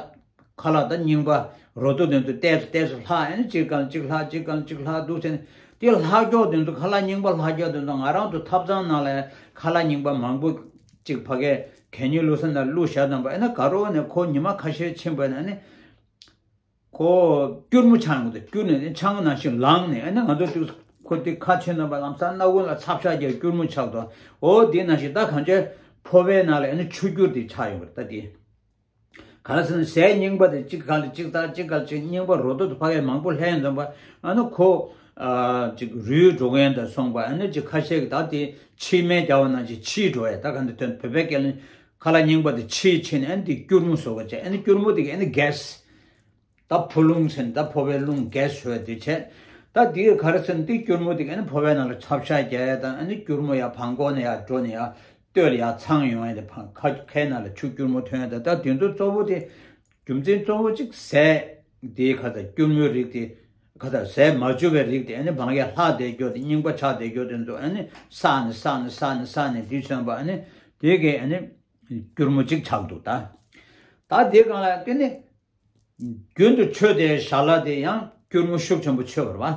ཁ་ལག་དང་རྙིང་པ་རོ་ཏོ་དེ་ཚོ་ཏོག་ཙམ་ཏོག་ཙམ་ལྷག་ཨ་ནི་གཅིག་སྒང་གཅིག་ལྷག་གཅིག་སྒང་གཅིག་ལྷག་འདུག་ཟེར་ནས། དེ་ལྷག་རྒྱུ་དེ་ཚོ་ཁ་ལག་རྙིང་པ་ལྷག་རྒྱུ་དེ་ཚོ་ང་རང་ཚོ་ཐབ་ཚང་ནང་ལ་ཁ་ལག་རྙིང་པ་མང་པོ་གཅིག་ཕ་གིའི་གད་སྙིགས་བླུགས་ས་ནང་བླུགས་བཞག་དང་པ། ཨ་ནི་དགའ་རོགས་ནས་ཁོ་ཉི་མ་ཁ་ཤས་ཕྱིན་པ་ན་ཨ་ནི་ཁོ་སྐྱུར་མོ་ཆགས་ཡོང་གི་འདུག་སྐྱུར་ནས་ཨ་ནི་ཆང་ནང་བཞིན་ལངས་ནས། ཨ་ནི་ང་ཚོ་དུས་ཁོ་དེ་ཁ་ཕྱེ་ན་པ་ལམ་སང་སྣ་ཁུང་ལ་ཚབ་ཤ་རྒྱག་སྐྱུར་མོ་ཆགས་འདུག་འོ་དེ་ནང་བཞིན་ད་གང་ཅི་ཕོ་བའི་ནང་ལ་ཨ་ནི་ཆུ་སྐྱུར་དེ་ཆགས་ཡོང་གི་རེད། ད་དེ་ག་རེ་ཟེར་ན་ཟས་རྙིང་པ་དེ་གཅིག་སྒང་ལ་གཅིག་ཚར་གཅིག་སྒང་ལ་གཅིག་རྙིང་པ་རོ་ཏོ་དེ་ཕ་གིར་མང་པོ་ལྷན་འཛོམས་པ། ཨ་ནི་ཁོ་ཨ་ཅིག་རུལ་འགྲོ་མཁན་དང་སོང་པ། ཨ་ནི་ཅིག་ཁ་ཤས་ཀྱིས་ད་དེ་ཕྱིས་སྨན་རྒྱག་པ་ནང་བཞིན་ཕྱིས་འགྲོ་ཡ། ད་ག་འདི་དོན་བོད་པའི་སྐད་ལ་ཁ་ལག་རྙིང་པ་དེ་ཕྱིས་ཕྱིས་ནས་ཨ་ནི་དེ་སྐྱུར་མོ་བཟོ་བ་བྱས། ཨ་ནི་སྐྱུར་མོ་དེ་གི་ཨ་ནི་གེ་སི། ད་ཕོ་རླུང་ཟེར་ནས་ད་ཕོ་བའི་རླུང་གེ་སི་ཞུ་བ་དེ་བྱས། ད་དེ་ག་རེ་ཟེར་ན་དེ་སྐྱུར་མོ་དེ་གི་ཨ་ནི་ཕོ་བའི་ནང་ལ་ཚབ་ཤ་རྒྱག་ཡ་དང་། ཨ་ནི་སྐྱུར་མོ་ཡར་བང་ཁོག་ནས་ཡར་འགྲོ་ནས་ཡར་སྟོད་ལ་ཡར་འཚང་ཡོང་ཡ་དེ་ཕ་ཁ་ཁའི་ནང་ལ་ཆུ་སྐྱུར་མོ་ཐོན་ཡ་དང་། ད་དེ་ཚོ་གཙོ་བོ་དེ་རྒྱུ་མཚན་གཙོ་བོ་གཅིག་ཟས་དེའི་ཁ་ཚ་སྐྱུར་མོའི་རིགས་དེ་ཁ་ཚ་ཟས་མ་འཇུ་བའི་རིགས་དེ་ཨ་ནི་བང་ཡ་ལྷག་བསྡད་རྒྱུ་དེ་རྙིང་པ་ཆགས་བསྡད་རྒྱུ་དེ་ཚོ་ཨ་ནི་བསགས་ནས་བསགས་ནས་བསགས་ནས་བསགས་ནས་དེ་སོན་པ། ཨ་ནི་དེ་གི་ཨ་ནི་སྐྱུར་མོ་གཅིག་ཆགས་འདུག་ད་ད་དེ་སྒང་ལ་དེ་ནི། རྒྱུན་དུ་མཆོད་དེ་ཞལ་ལག་དེ་ཡང་སྐྱུར་མོ་ཤུགས་ཆེན་པོ་མཆོད་པར་བ།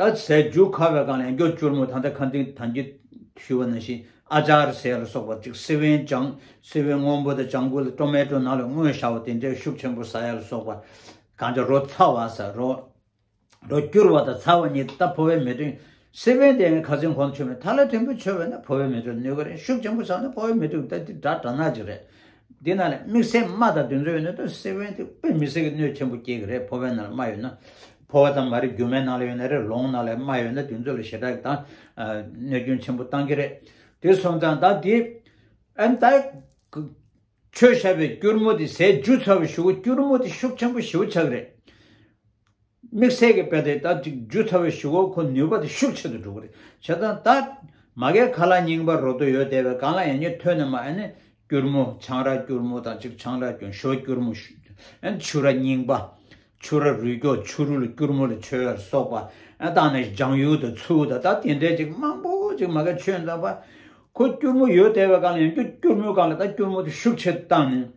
ད་ཟས་རྒྱུ་ཁ་བའི་སྒང་ལ་ཡང་སྐྱུར་མོ་ད་ལྟ་ཁ་འདི་ད་གིན་ཞུས་པ་ནང་བཞིན་ཨ་ཅར་ཟེར་ལ་སོགས་པ་ཅིག་སི་པན་ལྗང་སི་པན་སྔོན་པོ་དང་ལྗང་གུ་ལ་ཊོ་མེ་ཊོ་ནང་ལ་བརྔོས་བཞག་པ་དེ་འདྲའི་ཤུགས་ཆེན་པོ་ཟ་ཡ་ལ་སོགས་པ། གང་ཅི་རོ་ཚ་བ་ཟ་རོ། རོ་སྐྱུར་བ་དང་ཚ་བ་གཉིས་ད་ཕོ་བའི་མེ་དྲོད། སི་པན་དེ་ཁ་སང་གོང་མཆོད་མེ་ཐ་ལ་ཕྲན་བུ་མཆོད་པས་ན་ཕོ་བའི་མེ་དྲོད་གནོད་ཀྱི་རེད། ཤུགས་ཆེན་པོ་ཟ་ན་ཕོ་བའི་མེ་དྲོད་ད་དེ་དྲག་དྲག་ན་ཅིག་རེད། འདི་ནང་ལ་དམིགས་བསལ་རྨ་དང་དེ་ཚོ་ཡོད་ན་ད་སི་པན་དེ་དཔེ་མི་སྲིད་ཀྱི་གནོད་ཆེན་པོ་སྐྱེལ་གྱི་རེད། ཕོ་བའི་ནང་ལ་རྨ་ཡོད་ན། ཕོ་བ་ཙམ་མ་རེད། རྒྱུ་མའི་ནང་ལ་ཡོད་ན་རེད། ལོང་ནང་ལ་རྨ་ཡོད་ན་དེ་ཚོ་ལ་ཞེ་དྲག་དང་གནོད་སྐྱོན་ཆེན་པོ་བཏང་གི་རེད། དེ་སོང་ཙང་ད་དེ་ཨན་ད་མཆོད་བཞག་པའི་སྐྱུར་མོ་དེ་ཟས་འཇུ་ཚར་བའི་གཞུག་གུ་སྐྱུར་མོ་དེ་ཤུགས་ཆེན་པོ་ཞེ་པོ་ཆགས་ཀྱི་རེད། དམིགས་བསལ་གྱི་དཔེ་དེ་ད་ཅིག་འཇུ་ཚར་བའི་གཞུག་གུ་ཁོ་ནུས་པ་དེ་ཤུགས་ཆེ་རུ་འགྲོ་གི་རེད། བྱས་ཙང་ད་མ་གིའི་ཁ་ལག་རྙིང་པ་རོ་ཏོ་ཡོད་བསྡད་པའི་སྒང་ལ་ཡང་ཉེ་ཐོན་ནས་མར་ཨ་ནི་སྐྱུར་མོ་ཆང་རག་སྐྱུར་མོ་དང་ཅིག་ཆང་རག་སྐྱུར་ཞོ་སྐྱུར་མོ་ཞུ། ཨ་ནི་ཆུ་ར་རྙིང་པ། ཆུ་ར་རུལ་སྐྱོ་ཆུ་རུལ་སྐྱུར་མོ་ལ་མཆོད་པར་སོགས་པ། ཨ་བཏང་ནས་སྦྱང་ཡུག་དང་ཚུལ་དང་ད་དེ་འདྲའི་ཅིག་མང་པོ་ཅིག་མ་གིར་མཆོད་འདུག་པ། ཁོ་སྐྱུར་མོ་ཡོད་བསྡད་པའི་སྒང་ལ་ཡང་སྐྱུར་མོའི་སྒང་ལ་ད་སྐྱུར་མོ་དེ་ཤུགས་ཆེ་བཏང་ནས།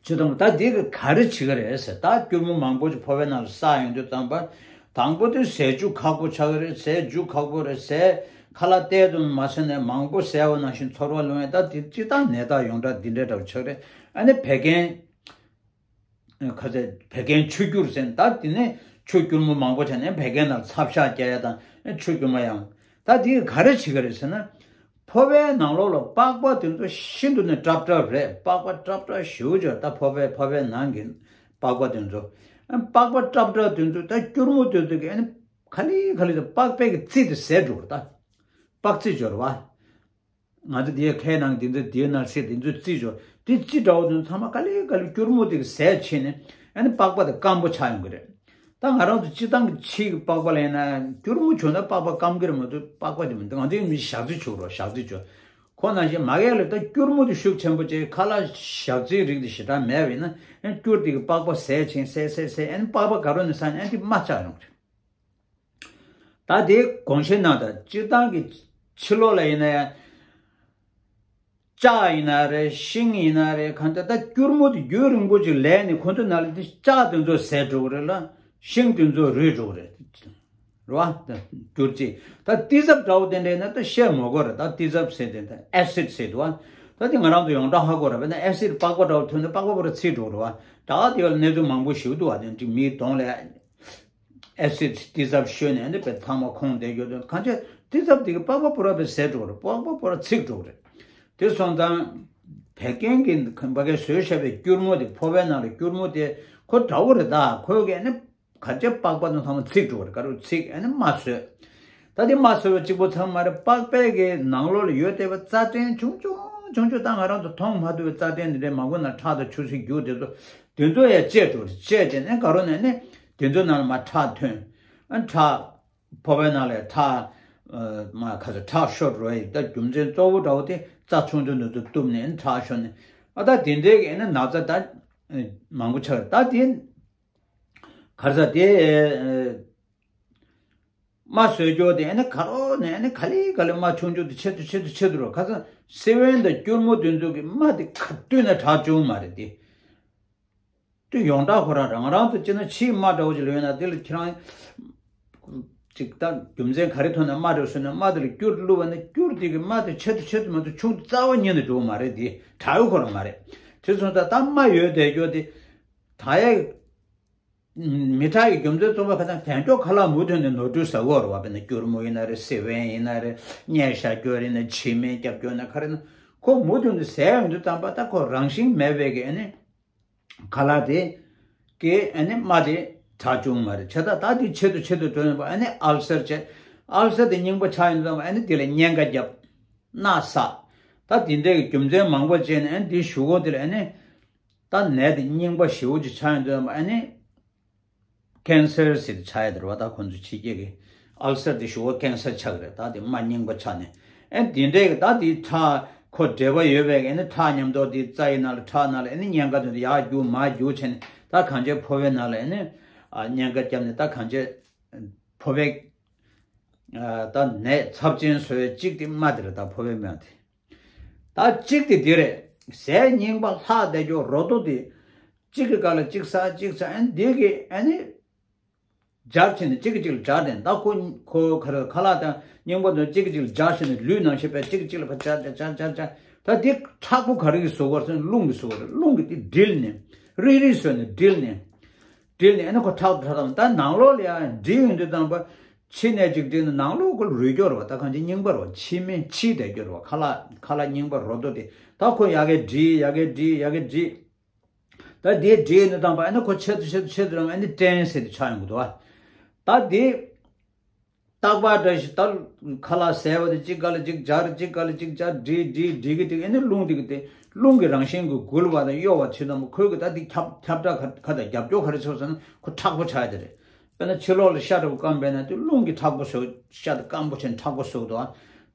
ཅི་དང་ད་དེ་གི་ག་རེ་བྱེད་ཀྱི་རེད་ཟེར། ད་སྐྱུར་མོ་མང་པོ་ཅིག་ཕོ་བའི་ནང་ལ་བསགས་ཡོང་དུས་ཙམ་པ། དང་པོ་དེ་ཟས་འཇུ་ཁག་པོ་ཆགས་ཀྱི་རེད། ཟས་འཇུ་ཁག་པོ་རེད། ཟས་ཁ་ལག་བལྟས་ཙམ་མ་ཟ་ནས་མང་པོ་ཟས་པ་ནང་བཞིན་ཚོར་བ་སློང་ཡས་ད་དེ་སྤྱིར་བཏང་ནད་རྟགས་ཡོངས་གྲགས་འདི་འདྲའི་འདྲ་བོ་ཆགས་རེད། ཨ་ནི་བད་ཀན། ཁ་ཟས་བད་ཀན་ཆུ་སྐྱུར་ཟེར་ད་དེ་ནས་ཆུ་སྐྱུར་མོ་མང་པོ་བྱས་ནས་བད་ཀན་ནང་ཚབ་ཤ་རྒྱག་ཡས་དང་ཆུ་སྐྱུར་མོ་ཡང་། ད་དེ་ག་རེ་བྱེད་ཀྱི་རེད་ཟེར་ན། ཕོ་བའི་ནང་ལོགས་ལ་པགས་པ་དེ་ཚོ་ཤིན་ཏུ་ནས་ཀྲབ་ཀྲབ་རེད། པགས་པ་ཀྲབ་ཀྲབ་ཞེ་པོ་ཅིག་ད་ཕོ་བའི་ཕོ་བའི་ནང་གི་པགས་པ་དེ་ཚོ། ཨ་པགས་པ་ཀྲབ་ཀྲབ་དེ་ཚོ་ད་སྐྱུར་མོ་དེ་ཚོ་གི་ཨ་ནི་ ག་ལེ་ག་ལེ་དུ་པགས་པའི་གི་རྩི་དེ་ཟད་འགྲོ་གི་རེད་ད། པགས་རྩི་སྦྱོར་བ། ང་ཚོ་དེའི་ཁའི་ནང་དེ་ཚོ་དེའི་ནང་བསྲེས་དེ་ཚོ་རྩི་སྦྱོར་དེ་རྩི་འདྲ་བོ་དེ་ཚང་མ་ག་ལེ་ག་ལེ་སྐྱུར་མོ་དེ་གི་ཟད་ཕྱིན་ནས་ཨ་ནི་པགས་པ་དེ་སྐམ་པོ་ཆགས་ཡོང་གི་རེད། ད་ང་རང་ཚོ་སྤྱི་བཏང་གི་ཕྱིའི་པགས་པ་ལ་ཡིན་ན་སྐྱུར་མོ་བྱུང་ན་པགས་པ་སྐམ་གི་རེད་མ་གཏོགས་པགས་པ་དེ་མི་འདུག་ང་ཚོའི་མི་ཞག་རྩི་བྱུག་རོགས་ཞག་རྩི་བྱུག་ཁོ་ནང་བཞིན་མ་གས་ལ་ད་སྐྱུར་མོ་དེ་ཤུགས་ཆེན་པོ་བྱས་ཁ་ལག་ཞག་རྩིའི་རིགས་དེ་ཞེ་དྲག་མེད་པ་ཡིན་ན་ཨ་སྐྱུར་དེ་གི་པགས་པ་ཟད་ཕྱིན་ཟད་ཟད་ཟད་ཨ་ནི་པགས་པ་ག་རུ་ནས་ཟ་ནས་ཨ་དེ་རྨ་ཆགས་ཡོང་གི་རེད། ད་དེ་དགོངས་བཞེས་གནང་དང་སྤྱིར་བཏང་གི་ཕྱི་ལོགས་ལ་ཡིན་ན་ཡང་། ལྕགས་ཡིན་ན་རེད་ཤིང་ཡིན་ན་རེད་གང་ལྟར་ད་སྐྱུར་མོ་དེ་རྒྱུན་རིང་པོ་ཅིག་ལས་ནས་ཁོ་ཚོ་ནང་ལ་དེ་ལྕགས་དེ་ཚོ་ཟད་འགྲོ་གི་རེད་ལ་ཤིང་དེ་ཚོ་རུལ་འགྲོ་གི་རེད། རེད་བ། སྐྱུར་རྩི། ད་ཏི་ཙབ་འདྲ་བོ་དེ་འདྲས་ན་ད་བཤད་མ་དགོས་རེད་ད་ཏི་ཙབ་ཟེར་དེ་ད་ཨེ་སིད་ཟེར་འདུག་བ། ད་དེ་ང་རང་ཚོ་ཡོངས་གྲགས་ཧ་གོ་རེད་བས་ན་ཨེ་སིད་པགས་པ་འདྲ་བོ་ཐོན་ན་པགས་པ་པོ་ར་ཚིག་འགྲོ་གི་རེད་བ། ད་དེ་བ་ལ་གནས་ཚུལ་མང་པོ་ཞིག་འདུག་བ་དེ་འདྲ་མིའི་གདོང་ལ། ཨེ་སིད་ཏི་ཙབ་བཤོས་ནས་ཨ་ནི་བས་ཚང་མ་ཁོང་བསྡད་ཡོད་དོ་གང་ཅི་ཏི་ཙབ་དེ་གི་པགས་པ་པོ་ར་བས་ཟད་འགྲོ་རེད་པགས་པ་པོ་ར་ཚིག་འགྲོ་རེད། དེ་སོང་ཙང་བད་ཀན་གྱི་ཁམས་པ་གའི་བཟོས་བཞག་པའི་སྐྱུར་མོ་དེ་ཕོ་བའི་ནང་ལ་སྐྱུར་མོ་དེ་ཁོ་འདྲ་བོ་རེད་ད་ཁོས་གི་ཨ་ནི་ག་ཅི་པགས་པ་དང་ཚང་མ་ཚིག་འགྲོ་རེད་ག་རུ་ཚིག་ཨ་ནི་རྨ་བཟོས། ད་དེ་རྨ་བཟོས་པ་གཅིག་པོ་ཚང་མ་རེད་པགས་པའི་གི་ནང་ལོགས་ལ་ཡོད་བསྡད་པ་རྩ་ཕྲན་ཆུང་ཆུང་ཆུང་ཆུང་ད་ང་རང་ཚོ་མཐོང་མ་ཐུབ་པའི་རྩ་ཕྲན་འདི་འདྲའི་མང་པོ་ནང་ཁྲག་དང་ཆུ་སེར་རྒྱུ་དེ་ཚོ། དེ་ཚོ་ཡང་བཅད་འགྲོ་རེད་བཅད་བྱས་ནས་ག་རུ་ནས་ནི་དེ་ཚོ་ནང་ལ་མར་ཁྲག་ཐོན། ཨ་ཁྲག་ཕོ་བའི་ནང་ལ་ཁྲག་མ་ཁ་ཚ་ཁྲག་ཤོར་འགྲོ་ཡི་ད་རྒྱུ་མཚན་གཙོ་བོ་འདྲ་བོ་དེ་རྩ་ཆུང་ཆུང་དེ་ཚོ་གཏུབ་ནས་ཁྲག་ཤོར་ནས་ཨ་ད་དེ་འདྲའི་གི་ནི་ན་ཚ་ད་མང་པོ་ཆགས་ད་དེ་ག་རེ་ཟ་དེ། རྨ་བཟོས་རྒྱུ་དེ་ཨ་ནི་ག་རོ་ནས་ཨ་ནི་ག་ལེ་ག་ལེ་རྨ་ཆུང་ཆུང་དེ་ཆེ་དུ་ཆེ་དུ་ཆེ་དུ་རོ་ཁ་སང་སེ་བན་དང་སྐྱུར་མོ་དེ་ཚོ་གི་རྨ་དེ་ག་དུས་ན་དྲག་བྱུང་མ་རེད་དེ། དུ་ཡོངས་གྲགས་ཁོ་རང་རང་རང་ཚོ་སྤྱིར་ན་ཕྱིའི་རྨ་འདྲ་བོ་ཅིག་ལོན་ན་དེ་ལ་ཁྱེད་རང་ཅིག་ད་རྒྱུ་མཚན་ག་རེ་ཐོན་ན་རྨ་འདྲ་བོ་ཟོས་ན་རྨ་དེ་ལ་སྐྱུར་བླུགས་པ་ན་སྐྱུར་དེ་གི་རྨ་དེ་ཆེ་དུ་ཆེ་དུ་མ་དུ་ཆུང་དུ་རྩ་བ་ཉིད་ནས་འགྲོ་གི་མ་རེད་དེ་དྲག་ཡོད་ཁོ་རང་མ་རེད། དེ་སོང་ཙང་ད་རྨ་ཡོད་བསྡད་རྒྱུ་དེ་ད་ཡ། མི་དྲག་གི་རྒྱུ་མཚན་གཙོ་བོ་ཁ་སང་དལ་འགྱོག་ཁ་ལག་མུ་མཐུད་ནས་ནོར་འཁྲུལ་ཟ་གི་ཡོད་རེད་བ། དཔེར་ན་སྐྱུར་མོ་ཡིན་ན་རེད། སེ་བན་ཡིན་ན་རེད། མངལ་ཤ་སྐྱོར་ཡིན་ན་བྱེ་མའི་རྒྱབ་སྐྱོར་ན་ག་རེ་ན་ཁོ་མུ་མཐུད་ནས་ཟས་ཡོང་དུས་ཙམ་པ་ད་ཁོ་རང་བཞིན་མེད་པའི་གི་ཨ་ནི་ཁ་ལག་དེ་གི་ཨ་ནི་རྨ་དེ་དྲག་བྱུང་མ་རེད། བྱས་ཙང་ད་དེ་ཆེད་དུ་ཆེད་དུ་འགྲོ་ཡོང་བ་ཨ་ནི་ཨལ་སར་བྱས། ཨལ་སར་དེ་རྙིང་པ་ཆགས་ཡོང་དུས་ཙམ་པ་ཨ་ནི་དེ་ལ་གཉན་ཁ་བརྒྱབ། རྣག་བསགས། ད་དེ་འདྲའི་གི་རྒྱུ་མཚན་མང་པོ་བྱས་ནས་ཨ་ནི་དེ་གཞུག་གུ་དེ་ལ་ཨ་ནི། ད་ནད་དེ་རྙིང་པ་ཞེ་པོ་ཅིག་ཆགས་ཡོང་དུས་ཙམ་པ་ཨ་ནི། ཀེན་སར་ཟེར་ཏེ་ཆགས་ཡ་དེ་རེད་བ། ད་ཁོང་ཚོ་ཕྱི་རྒྱལ་གྱི་ཨལ་སར་དེ་ཞུ་བ་ཀེན་སར་ཆགས་ཀྱི་རེད། ད་དེ་རྨ་རྙིང་པ་ཆགས་ནས་ཨེ་དེ་འདྲའི་གི་ད་དེ་ཁྲག་ཁོ་འབྲེལ་བ་ཡོད་པའི་ཨེ་ནི་ཁྲག་མཉམ་དུ་དེ་རྩ་ཡི་ནང་ལ་ཁྲག་ནང་ལ་ཨེ་ནི་གཉན་ཁ་དེ་ཚོ་ཡར་རྒྱུག་མར་རྒྱུག་བྱས་ནས་ད་གང་ཅི་ཕོ་བའི་ནང་ལ་ཨེ་ནི་ཨ་གཉན་ཁ་བརྒྱབ་ནས་ད་གང་ཅི་ཕོ་བའི་ཨ་ད་ནད་ཚབས་ཆེན་བཟོ་བའི་གཅིག་དེ་རྨ་དེ་རེད། ད་ཕོ་བའི་རྨ་དེ། ད་གཅིག་དེ་འདི་རེད། ཟས་རྙིང་པ་ལྷག་བསྡད་རྒྱུ་རོ་ཏོ་དེ། གཅིག་གི་སྒང་ལ་གཅིག་ཟ་གཅིག་ཟ་ཨ་ནི་འདི་གི་ཨ་ནི། སྦྱར་བྱས་ནས་གཅིག་གིས་གཅིག་ལ་སྦྱར་ནས་ད་ཁོ་ཁོ་ཁ་ལག་དང་རྙིང་པ་དང་གཅིག་གིས་གཅིག་ལ་སྦྱར་བྱས་ནས་ལུས་ནང་བཞིན་པའི་གཅིག་གིས་གཅིག་ལ་ཕར་སྦྱར་སྦྱར་སྦྱར་སྦྱར་སྦྱར་ད་འདི་མཁྲེགས་པོ་ག་རེ་གིས་བཟོ་དགོས་ཟེར་ན་རླུང་གིས་བཟོ་དགོས་རེད། རླུང་གིས་འདི་ཌིལ་ནས་རིལ་རིལ་བཟོས་ནས་ཌིལ་ནས་ཌིལ་ནས་ཨ་ནི་ཁོ་མཁྲེགས་པོ་མཁྲེགས་པོ་ད་ནང་ལོགས་ལ་ཡང་ཌིལ་ཡོང་དུས་ཙམ་པ། ཕྱི་ནས་ཅིག་བསྒྲིལ་ན་ནང་ལོགས་ཀུན་རུལ་སྐྱོར་བ་ད་གང་ཅི་རྙིང་པ་རུ་ཕྱི་མི་ཕྱི་དེ་སྐྱོར་བ་ཁ་ལག་ཁ་ལག་རྙིང་པ་རོ་ཏོ་དེ་ད་ཁོ་ཡ་གི་བསྒྲིལ་ཡ་གི་བསྒྲིལ་ཡ་གི་བསྒྲིལ། ད་དེ་བསྒྲིལ་ནས་བཏང་པ་ཨ་ནི་ཁོ་ཆེད་དུ་ཆེད་དུ་ཆེད་དུ་རང་ཨ་ནི་སྐྲན་ཟེར་དུ་ཆགས་ཡོང་གི་འདུག་བ། ད་དེ་རྟག་པ་འདྲ་ཞིག་ད་ཁ་ལག་ཟས་པ་དེ་གཅིག་ག་ལ་གཅིག་སྦྱར་གཅིག་ག་ལ་གཅིག་སྦྱར་བསྒྲིལ་བསྒྲིལ་བསྒྲིལ་གི་དེ་ཨ་ནི་རླུང་དེ་གི་དེ་རླུང་གི་རང་བཞིན་གྱི་འགུལ་བ་དང་གཡོ་བ་ཆེད་དུ་ཁོས་གི་ད་དེ་ཁྱབ་ཁྱབ་བསྒྲགས་ཁ་ཁ་དང་རྒྱབ་སྐྱོར་ག་རེ་བྱེད་ཟེར་ན་ཁོ་མཁྲེགས་པོ་ཆགས་ཡ་དེ་རེད། དཔེར་ན་ཕྱི་ལོགས་ལ་ཤ་འདྲ་བོ་སྐམ་པས་ན་དེ་རླུང་གིས་མཁྲེགས་པོ་བཟོ། ཤ་དེ་སྐམ་པོ་བྱས་ནས་མཁྲེགས་པོ་བཟོ་འདུག་ཨ།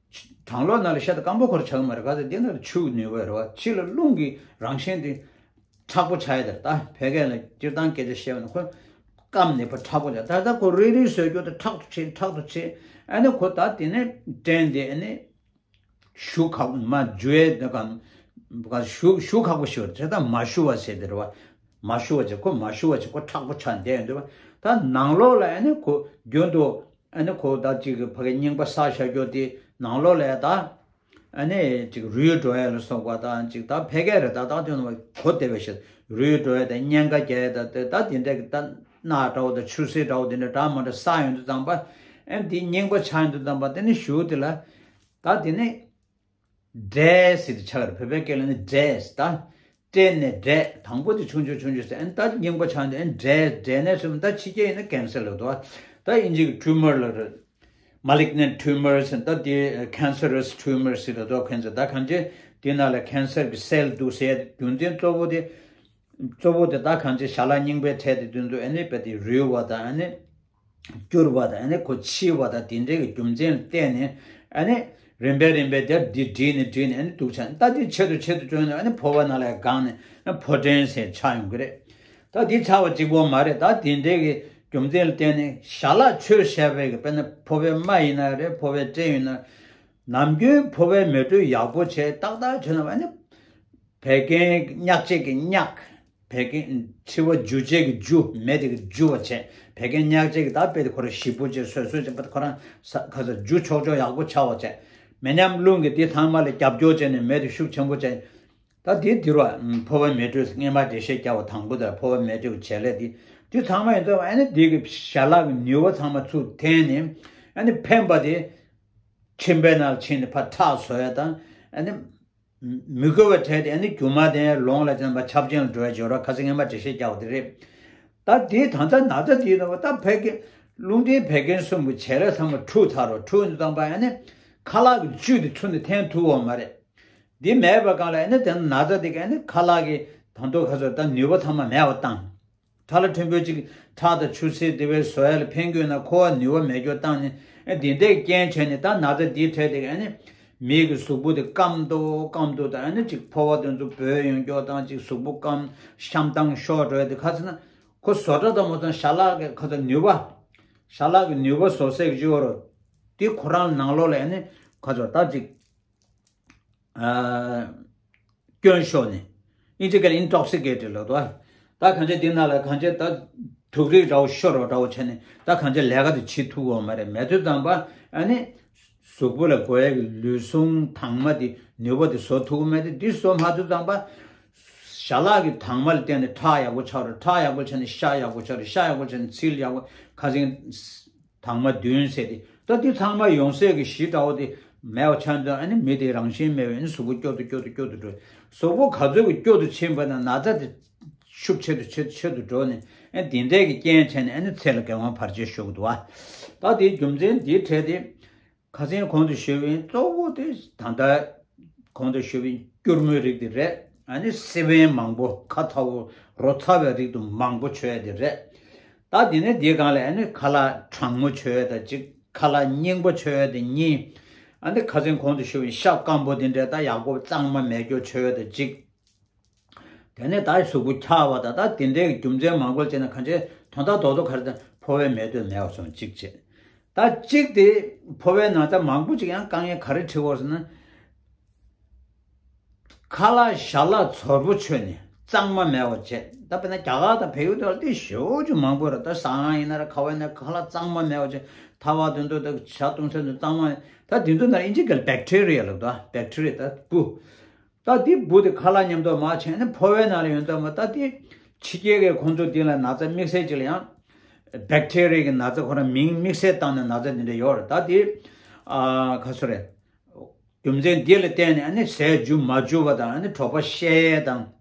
བྲང་ལོགས་ནང་ལ་ཤ་དེ་སྐམ་པོ་ཁོ་རང་ཆགས་ཀྱི་མ་རེད། ག་ཚོད་དེ་ནང་ལ་ཆུ་ནུས་པ་རེད་བ། ཕྱི་ལ་རླུང་གི་རང་བཞིན་དེ་མཁྲེགས་པོ་ཆགས་ཡ་དེ་རེད། ད་ཕལ་སྐད་ལ་སྤྱིར་བཏང་སྐད་ཆ་བཤད་པ་ན་ཁོ་སྐམ་ནས་ཕར་མཁྲེགས་པོ་ཆགས། ད་ལྟ་ཁོ་རིལ་རིལ་བཟོས་རྒྱུ་དེ་མཁྲེགས་ཏུ་ཕྱིན་མཁྲེགས་ཏུ་ཕྱིན། ཨ་ནི་ཁོ་ད་དེ་ནས་སྐྲན་དེ་ཨ་ནི། ཞུ་ཁག་མ་འཇུ་ཡས་དེ་གམ། ག་ཞུ་ཞུ་ཁག་པོ་ཞུ་བ་དེ་ད་མ་ཞུ་བ་ཟེར་དེ་རེད་བ། མ་ཞུ་བ་ཅིག་ཁོ་མ་ཞུ་བ་ཅིག་ཁོ་མཁྲེགས་པོ་ཆགས་བསྡད་ཡོང་དུས་བ། ད་ནང་ལོགས་ལ་ཨ་ནི་ཁོ་རྒྱུན་དུ་ཨ་ནི་ཁོ་ད་ཅིག་ཕ་གི་རྙིང་པ་བསགས་བཞག་རྒྱུ་དེ་ནང་ལོགས་ལ་ད་ཨ་ནི་ཅིག་རུལ་འགྲོ་ཡ་ལ་སོགས་པ་དང་ཅིག་ད་ཕལ་སྐད་རེད། ད་ད་དོན་བ་གོ་བདེ་བ་ཞིག་རུལ་འགྲོ་ཡ་དང་གཉན་ཁ་རྒྱག་ཡ་ད་དེ་ད་དེ་འདྲ་གི་ད་རྣག་འདྲ་བོ་དང་ཆུ་སེར་འདྲ་བོ་དེ་འདྲ་འདྲ་མ་འདྲ་བསགས་ཡོང་དུས་ཙམ་པ་ཨ་ནི་དེ་རྙིང་པ་ཆགས་ཡོང་དུས་ཙམ་པ་དེ་ནི་ཞུ་དེ་ལ་ད་དེ་ནི། འབྲས་ཟེར་དུ་ཆགས་རེད། བོད་པའི་སྐད་ལ་ནི་འབྲས་ད། སྐྲན་ནས་འབྲས་དང་པོ་དེ་ཆུང་ཆུང་ཆུང་ཆུང་ཟེར་ཨ་ནི་ད་རྙིང་པ་ཆགས་ནས་ཨ་ནི་འབྲས་འབྲས་ནད་ཟེར་ད་ཕྱི་རྒྱལ་ཡིན་ན་ཀེན་སར་ལབ་འདུག་ད་དབྱིན་ཇི་གི་tumor་ལ་རེད། Malignant tumors ཟེར། ད་དེ་cancerous tumors་ཟེར་ད་དོ་cancer། ད་གང་ཅི་དེ་ནང་ལ་cancer་གི་cell་འདུག་ཟེར་ཡ་དེ་རྒྱུ་མཚན་གཙོ་བོ་དེ། གཙོ་བོ་དེ་ད་གང་ཅི་ཞལ་ལག་རྙིང་པའི་ཁྲལ་དེ་དུས་ཚོད་ཨ་ནི་དཔེ་དེ་རུལ་བ་དང་ཨ་ནི་སྐྱུར་བ་དང་ཨ་ནི་ཁོ་འཆི་བ་དང་དེ་འདྲའི་གི་རྒྱུ་མཚན་ལ་བརྟེན་ནས་ཨ་ནི་རིམ་པས་རིམ་པས་དེར་འདི་བསྒྲིལ་ནས་བསྒྲིལ་ནས་ཨ་ནི་འདུག་ཆ་ནས། ད་འདི་ཆེད་དུ་ཆེད་དུ་བཅོས་ནས་ཨ་ནི་ཕོ་བ་ནང་ལ་འགག་ནས་ཨ་ཕོ་བྲང་ཟེར་ཆགས་ཡོང་གི་རེད། ད་འདི་ཆགས་པ་གཅིག་པོ་མ་རེད། ད་དེ་འདྲའི་གི་རྒྱུ་མཚན་ལ་བརྟེན་ནས་ཞལ་ལག་མཆོད་བྱས་པའི་གི་དཔེར་ན་ཕོ་བའི་རྨ་ཡིན་ན་རེད། ཕོ་བའི་སྐྲན་ཡིན་ན། ནམ་རྒྱུན་ཕོ་བའི་མེ་དྲོད་ཡག་པོ་བྱས་ཏག་ཏག་བྱས་ན་ཨ་ནི་བད་ཀན་མྱག་བྱེད་ཀྱི་མྱག་བད་ཀན་འཆི་བ་འཇུ་བྱེད་ཀྱི་འཇུ། མེ་དེ་གི་འཇུ་བ་བྱས། བད་ཀན་མྱག་བྱེད་ཀྱི་ད་དཔེ་དེ་ཁོ་རང་ཞིབ་པོ་བྱས་སོས་སོས་བྱས་པ་ཁོ་རང་ས་ཁ་ས་འཇུ་ཆོག་ཆོག་ཡག་པོ་ཆགས་པ་བྱས། མེ་མཉམ་རླུང་གིས་དེ་ཚང་མ་ལ་རྒྱབ་སྐྱོར་བྱས་ནས་མེ་དེ་ཤུགས་ཆེན་པོ་བྱས། ད་དེ་འདིར་བ་ཕོ་བའི་མེ་དྲོད་སྔས་མ་འགྲེལ་བཤད་རྒྱག་པ་དང་པོ་དེར་ཕོ་བའི་མེ་དྲོད་ཀྱི་བྱེད་ལས་དེ་དེ་ཚང་མ་ཡིན་ཙང་ཨ་ནི་དེ་གི་ཞལ་ལག་གི་ནུས་པ་ཚང་མ་ཚུར་འཐེན་ནས་ཨ་ནི་ཕན་པ་དེ་མཆིན་པའི་ནང་ཕྱིན་ནས་ཕར་ཁྲག་བཟོ་ཡ་དང་ཨ་ནི་མི་དགོས་པའི་གྲས་དེ་ཨ་ནི་རྒྱུ་མ་དེ་ལོང་ལ་ཅན་པ་ཆབ་ཆེན་ལ་འགྲོ་ཡ་སྦྱོར་བ་ཁ་སང་སྔས་མ་འགྲེལ་བཤད་རྒྱག་པ་དེ་རེད། ད་དེ་ད་ལྟ་ན་ཚ་དེ་ཡིན་ན་ད་བད་ཀན་རླུང་མཁྲིས་བད་ཀན་གསུམ་གྱི་བྱེད་ལས་ཚང་མ་འཁྲུགས་ཚར་རོ། འཁྲུགས་ཡིན་དུས་ཙམ་པ་ཨ་ནི་ཁ་ལག་གི་བཅུད་དེ་ཚུར་ནས་འཐེན་ཐུབ་ཡོད་མ་རེད། འདི་མེད་པའི་སྒང་ལ་ཨ་ནི་དེ་ན་ཚ་དེ་ག་ཨ་ནི་ཁ་ལག་གི་ད་དུང་ཁ་སོ་ད་ནུས་པ་ཚང་མ་མེད་པ་བཏང་། ཁྲག་ལྷ་ཕྲན་བུ་གཅིག་ཁྲག་དང་ཆུ་སེར་དེ་བས་བཟོ་ཡ་ལ་ཕན་གྱི་ཡོད་ན་ཁོ་བ་ནུས་པ་མེད་རྒྱུ་བཏང་ནས་ཨ་འདི་འདྲའི་རྐྱེན་བྱས་ནས་ད་ན་ཚ་འདི་འཕྲད་དེ་ག་ཨ་ནི་མི་གི་གཟུགས་པོ་དེ་སྐམ་དུ་སྐམ་དུ་དང་ཨ་ནི་གཅིག་ཕོ་བ་དེ་ཚོ་བོད་ཡོང་རྒྱུ་དང་གཅིག་གཟུགས་པོ་སྐམ་བཤམས་སྟངས་ཤོར་འགྲོ་ཡ་དེ་ག་ཚོད་ན་ཁོ་བཟོ་གྲྭ་དང་མ་སོང་ཞལ་ལག་གི་ཁ་ཚ་ནུས་པ་ཞལ་ལག་གི་ནུས་པ་བཟོ་སའི་གཅིག་ཡོད་རོ། དེ་ཁོ་རང་ནང་ལོགས་ལ་ཨ་ནི་ཁ་ཚ་ད་གཅིག་སྐྱོན་ཤོར་ནས། དབྱིན་ཇི་སྐད་ལ་intoxicated་ལབ་འདུག་ཨ། ད་གང་ཅི་འདི་ནང་ལ་གང་ཅི་ད་དུག་རིགས་འདྲ་བོ་ཤོར་བ་འདྲ་བོ་བྱས་ནས་ད་གང་ཅི་ལས་ཀ་དེ་བྱེད་ཐུབ་ཡོད་མ་རེད། མེད་དུས་ཙམ་པ་ཨ་ནི་གཟུགས་པོ་ལ་དགོས་ཡ་གི་ལུས་ཟུངས་དྭངས་མ་དེ་ནུས་པ་དེ་བཟོ་ཐུབ་ཀྱི་མེད་དེ། འདི་བཟོ་མ་ཐུབ་ཙམ་པ་ཞལ་ལག་གི་དྭངས་མ་ལ་བརྟེན་ནས་ཁྲག་ཡག་པོ་ཆགས་རེད། ཁྲག་ཡག་པོ་ཆགས་ནས་ཤ་ཡག་པོ་ཆགས་རེད། ཤ་ཡག་པོ་ཆགས་ནས་ཚིལ་ཡག་པོ་ཁ་སང་དྭངས་མ་བདུན་ཟེར་ཏེ་ད་འདི་ཚང་མ་ཡོང་སའི་གི་གཞི་འདྲ་བོ་དེ་མེད་པ་ཆགས་ཙང་ཨ་ནི་མི་དེའི་རང་བཞིན་མེད་པའི་ཨ་ནི་གཟུགས་པོ་སྐྱོ་དུ་སྐྱོ་དུ་སྐྱོ་དུ་འགྲོ། གཟུགས་པོ་ག་ཚོད་ཀྱི་སྐྱོ་དུ་ཕྱིན་པ་ན་ན་ཚ་དེ་ཤུགས་ཆེ་དུ་ཆེ་དུ་ཆེ་དུ་འགྲོ་ནས་ཨ་ནི་དེ་འདྲའི་གི་རྐྱེན་བྱས་ནས་ཨ་ནི་ཚེ་ལ་འགན་དབང་བར་ཆད་ཞུགས་འདུག་བ། ད་དེའི་རྒྱུ་མཚན་འདིའི་གྲས་དེ། ཁ་སང་གོང་དུ་ཞུས་པའི་གཙོ་བོ་དེ་ད་ལྟ་གོང་དུ་ཞུས་པའི་སྐྱུར་མོའི་རིགས་དེ་རེད། ཨ་ནི་སི་པན་མང་པོ་ཁ་ཚ་བོ་རོ་ཚ་བའི་རིགས་དུ་མང་པོ་མཆོད་ཡ་དེ་རེད། ད་དེ་ནས་དེའི་སྒང་ལ་ཨ་ནི་ཁ་ལག་གྲང་མོ་མཆོད་ཡ་དང་གཅིག་ཁ་ལག་སྙིང་པོ་མཆོད་ཡ་དེ་གཉིས། ཨ་ནི་ཁ་སང་གོང་དུ་ཞུས་པའི་ཤ་སྐམ་པོ་དེ་འདྲ་ད་ཡག་པོ་གཙང་མ་མེད་རྒྱུ་མཆོད་ཡ་དང་གཅིག་དེ་ནས་ད་གཟུགས་པོ་འཁྱག་པ་དང་ད་དེ་འདྲའི་རྒྱུ་མཚན་མང་པོ་བྱས་ན་གང་ཅི་དོན་དག་རྡོག་རྡོག་ག་རེ་དང་ཕོ་བའི་མེ་དྲོད་མེད་པ་སོང་གཅིག་བྱས། ད་གཅིག་དེ་ཕོ་བའི་ན་ཚ་མང་པོ་ཅིག་ཡང་དཀའ་ངལ་ག་རེ་འཕྲད་ཀྱི་ཡོད་ཟེར་ན། ཁ་ལག་ཞལ་ལག་ཚོར་པོ་མཆོད་ནས་གཙང་མ་མེད་པ་བྱས། ད་དཔེར་ན་རྒྱ་གར་དང་བལ་ཡུལ་དུ་ལ་དེ་ཞེ་པོ་ཅིག་མང་པོ་རེད། ད་ཟ་ཁང་ཡིན་ན་ར་ཁ་བ་ཡིན་ན་ཁ་ལག་གཙང་མ་མེད་པ་བྱས། ཐལ་བ་དེ་ཚོ་ད་ཇ་བཏུང་ས་ཚོ་གཙང་མ་ད་དེ་ཚོ་ན་དབྱིན་ཇི་སྐད་ལ་bacteria་ལབ་འདུག bacteria་ད་སྤུ། ད་དེ་འབུ་དེ་ཁ་ལག་མཉམ་དུ་མར་ཕྱིན་ནས་ཕོ་བའི་ནང་ལ་ཡོང་དུས་མ་ད་དེ་ཕྱི་རྒྱལ་གྱི་ཁོང་ཚོ་དེ་ལ་ན་ཚ་དམིགས་བསལ་ཅིག་ལ་ཡང་བེག་ཊེ་རི་ཡ་གི་ན་ཚ་ཁོ་རང་མིང་དམིགས་བསལ་བཏང་ནས་ན་ཚ་དེ་འདྲ་ཡོད་རེད། ད་དེ་ཨ་ག་སོ་རེད། རྒྱུ་མཚན་འདི་ལ་བརྟེན་ནས་ཨ་ནི་ཟས་འཇུ་མ་འཇུ་བ་དང་ཨ་ནི་གྲོད་པ་བཤལ་ཡས་དང་།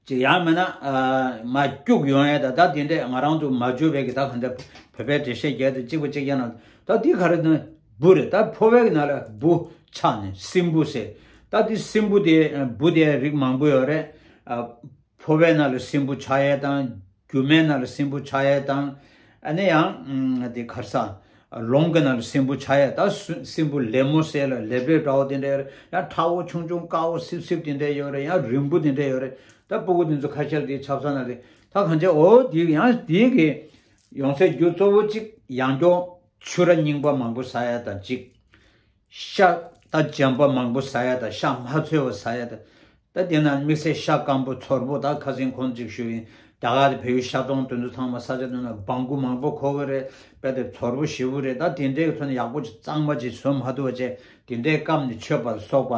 ཅིག་ཡང་མིན་ན་ཨ་མར་སྐྱུག་ཡོང་ཡས་དང་ད་དེ་འདྲས་ང་རང་ཚོ་མ་འཇུ་བའི་གི་ད་ག་འདྲ་བོད་པའི་འགྲེལ་བཤད་རྒྱག་དེ་གཅིག་པ་གཅིག་རྐྱང་ན་ད་དེ་ག་རེ་ན་འབུ་རེད། ད་ཕོ་བའི་གི་ནང་ལ་འབུ་ཆགས་ནས་སྲིན་འབུ་ཟེར། ད་དེ་སྲིན་འབུ་དེ་འབུ་དེ་རིགས་མང་པོ་ཡོད་རེད། ཨ་ཕོ་བའི་ནང་ལ་སྲིན་འབུ་ཆགས་ཡས་དང་། རྒྱུ་མའི་ནང་ལ་སྲིན་འབུ་ཆགས་ཡས་དང་། ཨ་ནི་ཡང་དེ་ག་རེ་ཟ། ལོང་གི་ནང་ལ་སྲིན་འབུ་ཆགས་ཡས་ད་སྲིན་སྲིན་འབུ་ལེབ་མོ་ཟེར་ལ་ལེབ་ལེབ་འདྲ་བོ་དེ་འདྲ་ཡོད་རེད། ཡང་ཁྲ་བོ་ཆུང་ཆུང་དཀར་བོ་སིབ་སིབ་དེ་འདྲ་ཡོད་རེད། ཡང་རིང་པོ་དེ་འདྲ་ཡོད་རེད། ད་སྤུ་གུ་དེ་ཚོ་ཁ་ཤས་དེ་ཆབ་གསང་ནང་ལ་ད་གང་བྱས་འོ་དེ་ཡང་དེ་གི་ཡོང་སའི་རྒྱུ་གཙོ་བོ་གཅིག་ཡང་སྐྱོ་ཆུ་ར་རྙིང་པ་མང་པོ་ཟ་ཡས་དང་གཅིག་ཤ་ད་འཇམ་པ་མང་པོ་ཟ་ཡ་དང་ཤ་མ་ཚོས་པ་ཟ་ཡ་དང་། ད་དེ་ན་དམིགས་བསལ་ཤ་སྐམ་པོ་ཚོར་པོ་ད་ཁ་སང་གོང་ཅིག་ཞུས་ཡིན། རྒྱ་གར་དེ་བལ་ཡུལ་ཤ་ཚོང་དེ་ཚོ་ཚང་མ་ས་ཆ་དེ་ན་སྦང་གུ་མང་པོ་མཁོ་གི་རེད། དཔེ་དེ་ཚོར་པོ་ཞེ་པོ་རེད། ད་དེ་འདྲའི་ཚོ་ནི་ཡག་པོ་ཅིག་གཙང་མ་ཅིག་བཟོ་མ་ཐུབ་པ་བྱས་དེ་འདྲའི་སྐམ་ནས་མཆོད་པ་ལ་སོགས་པ།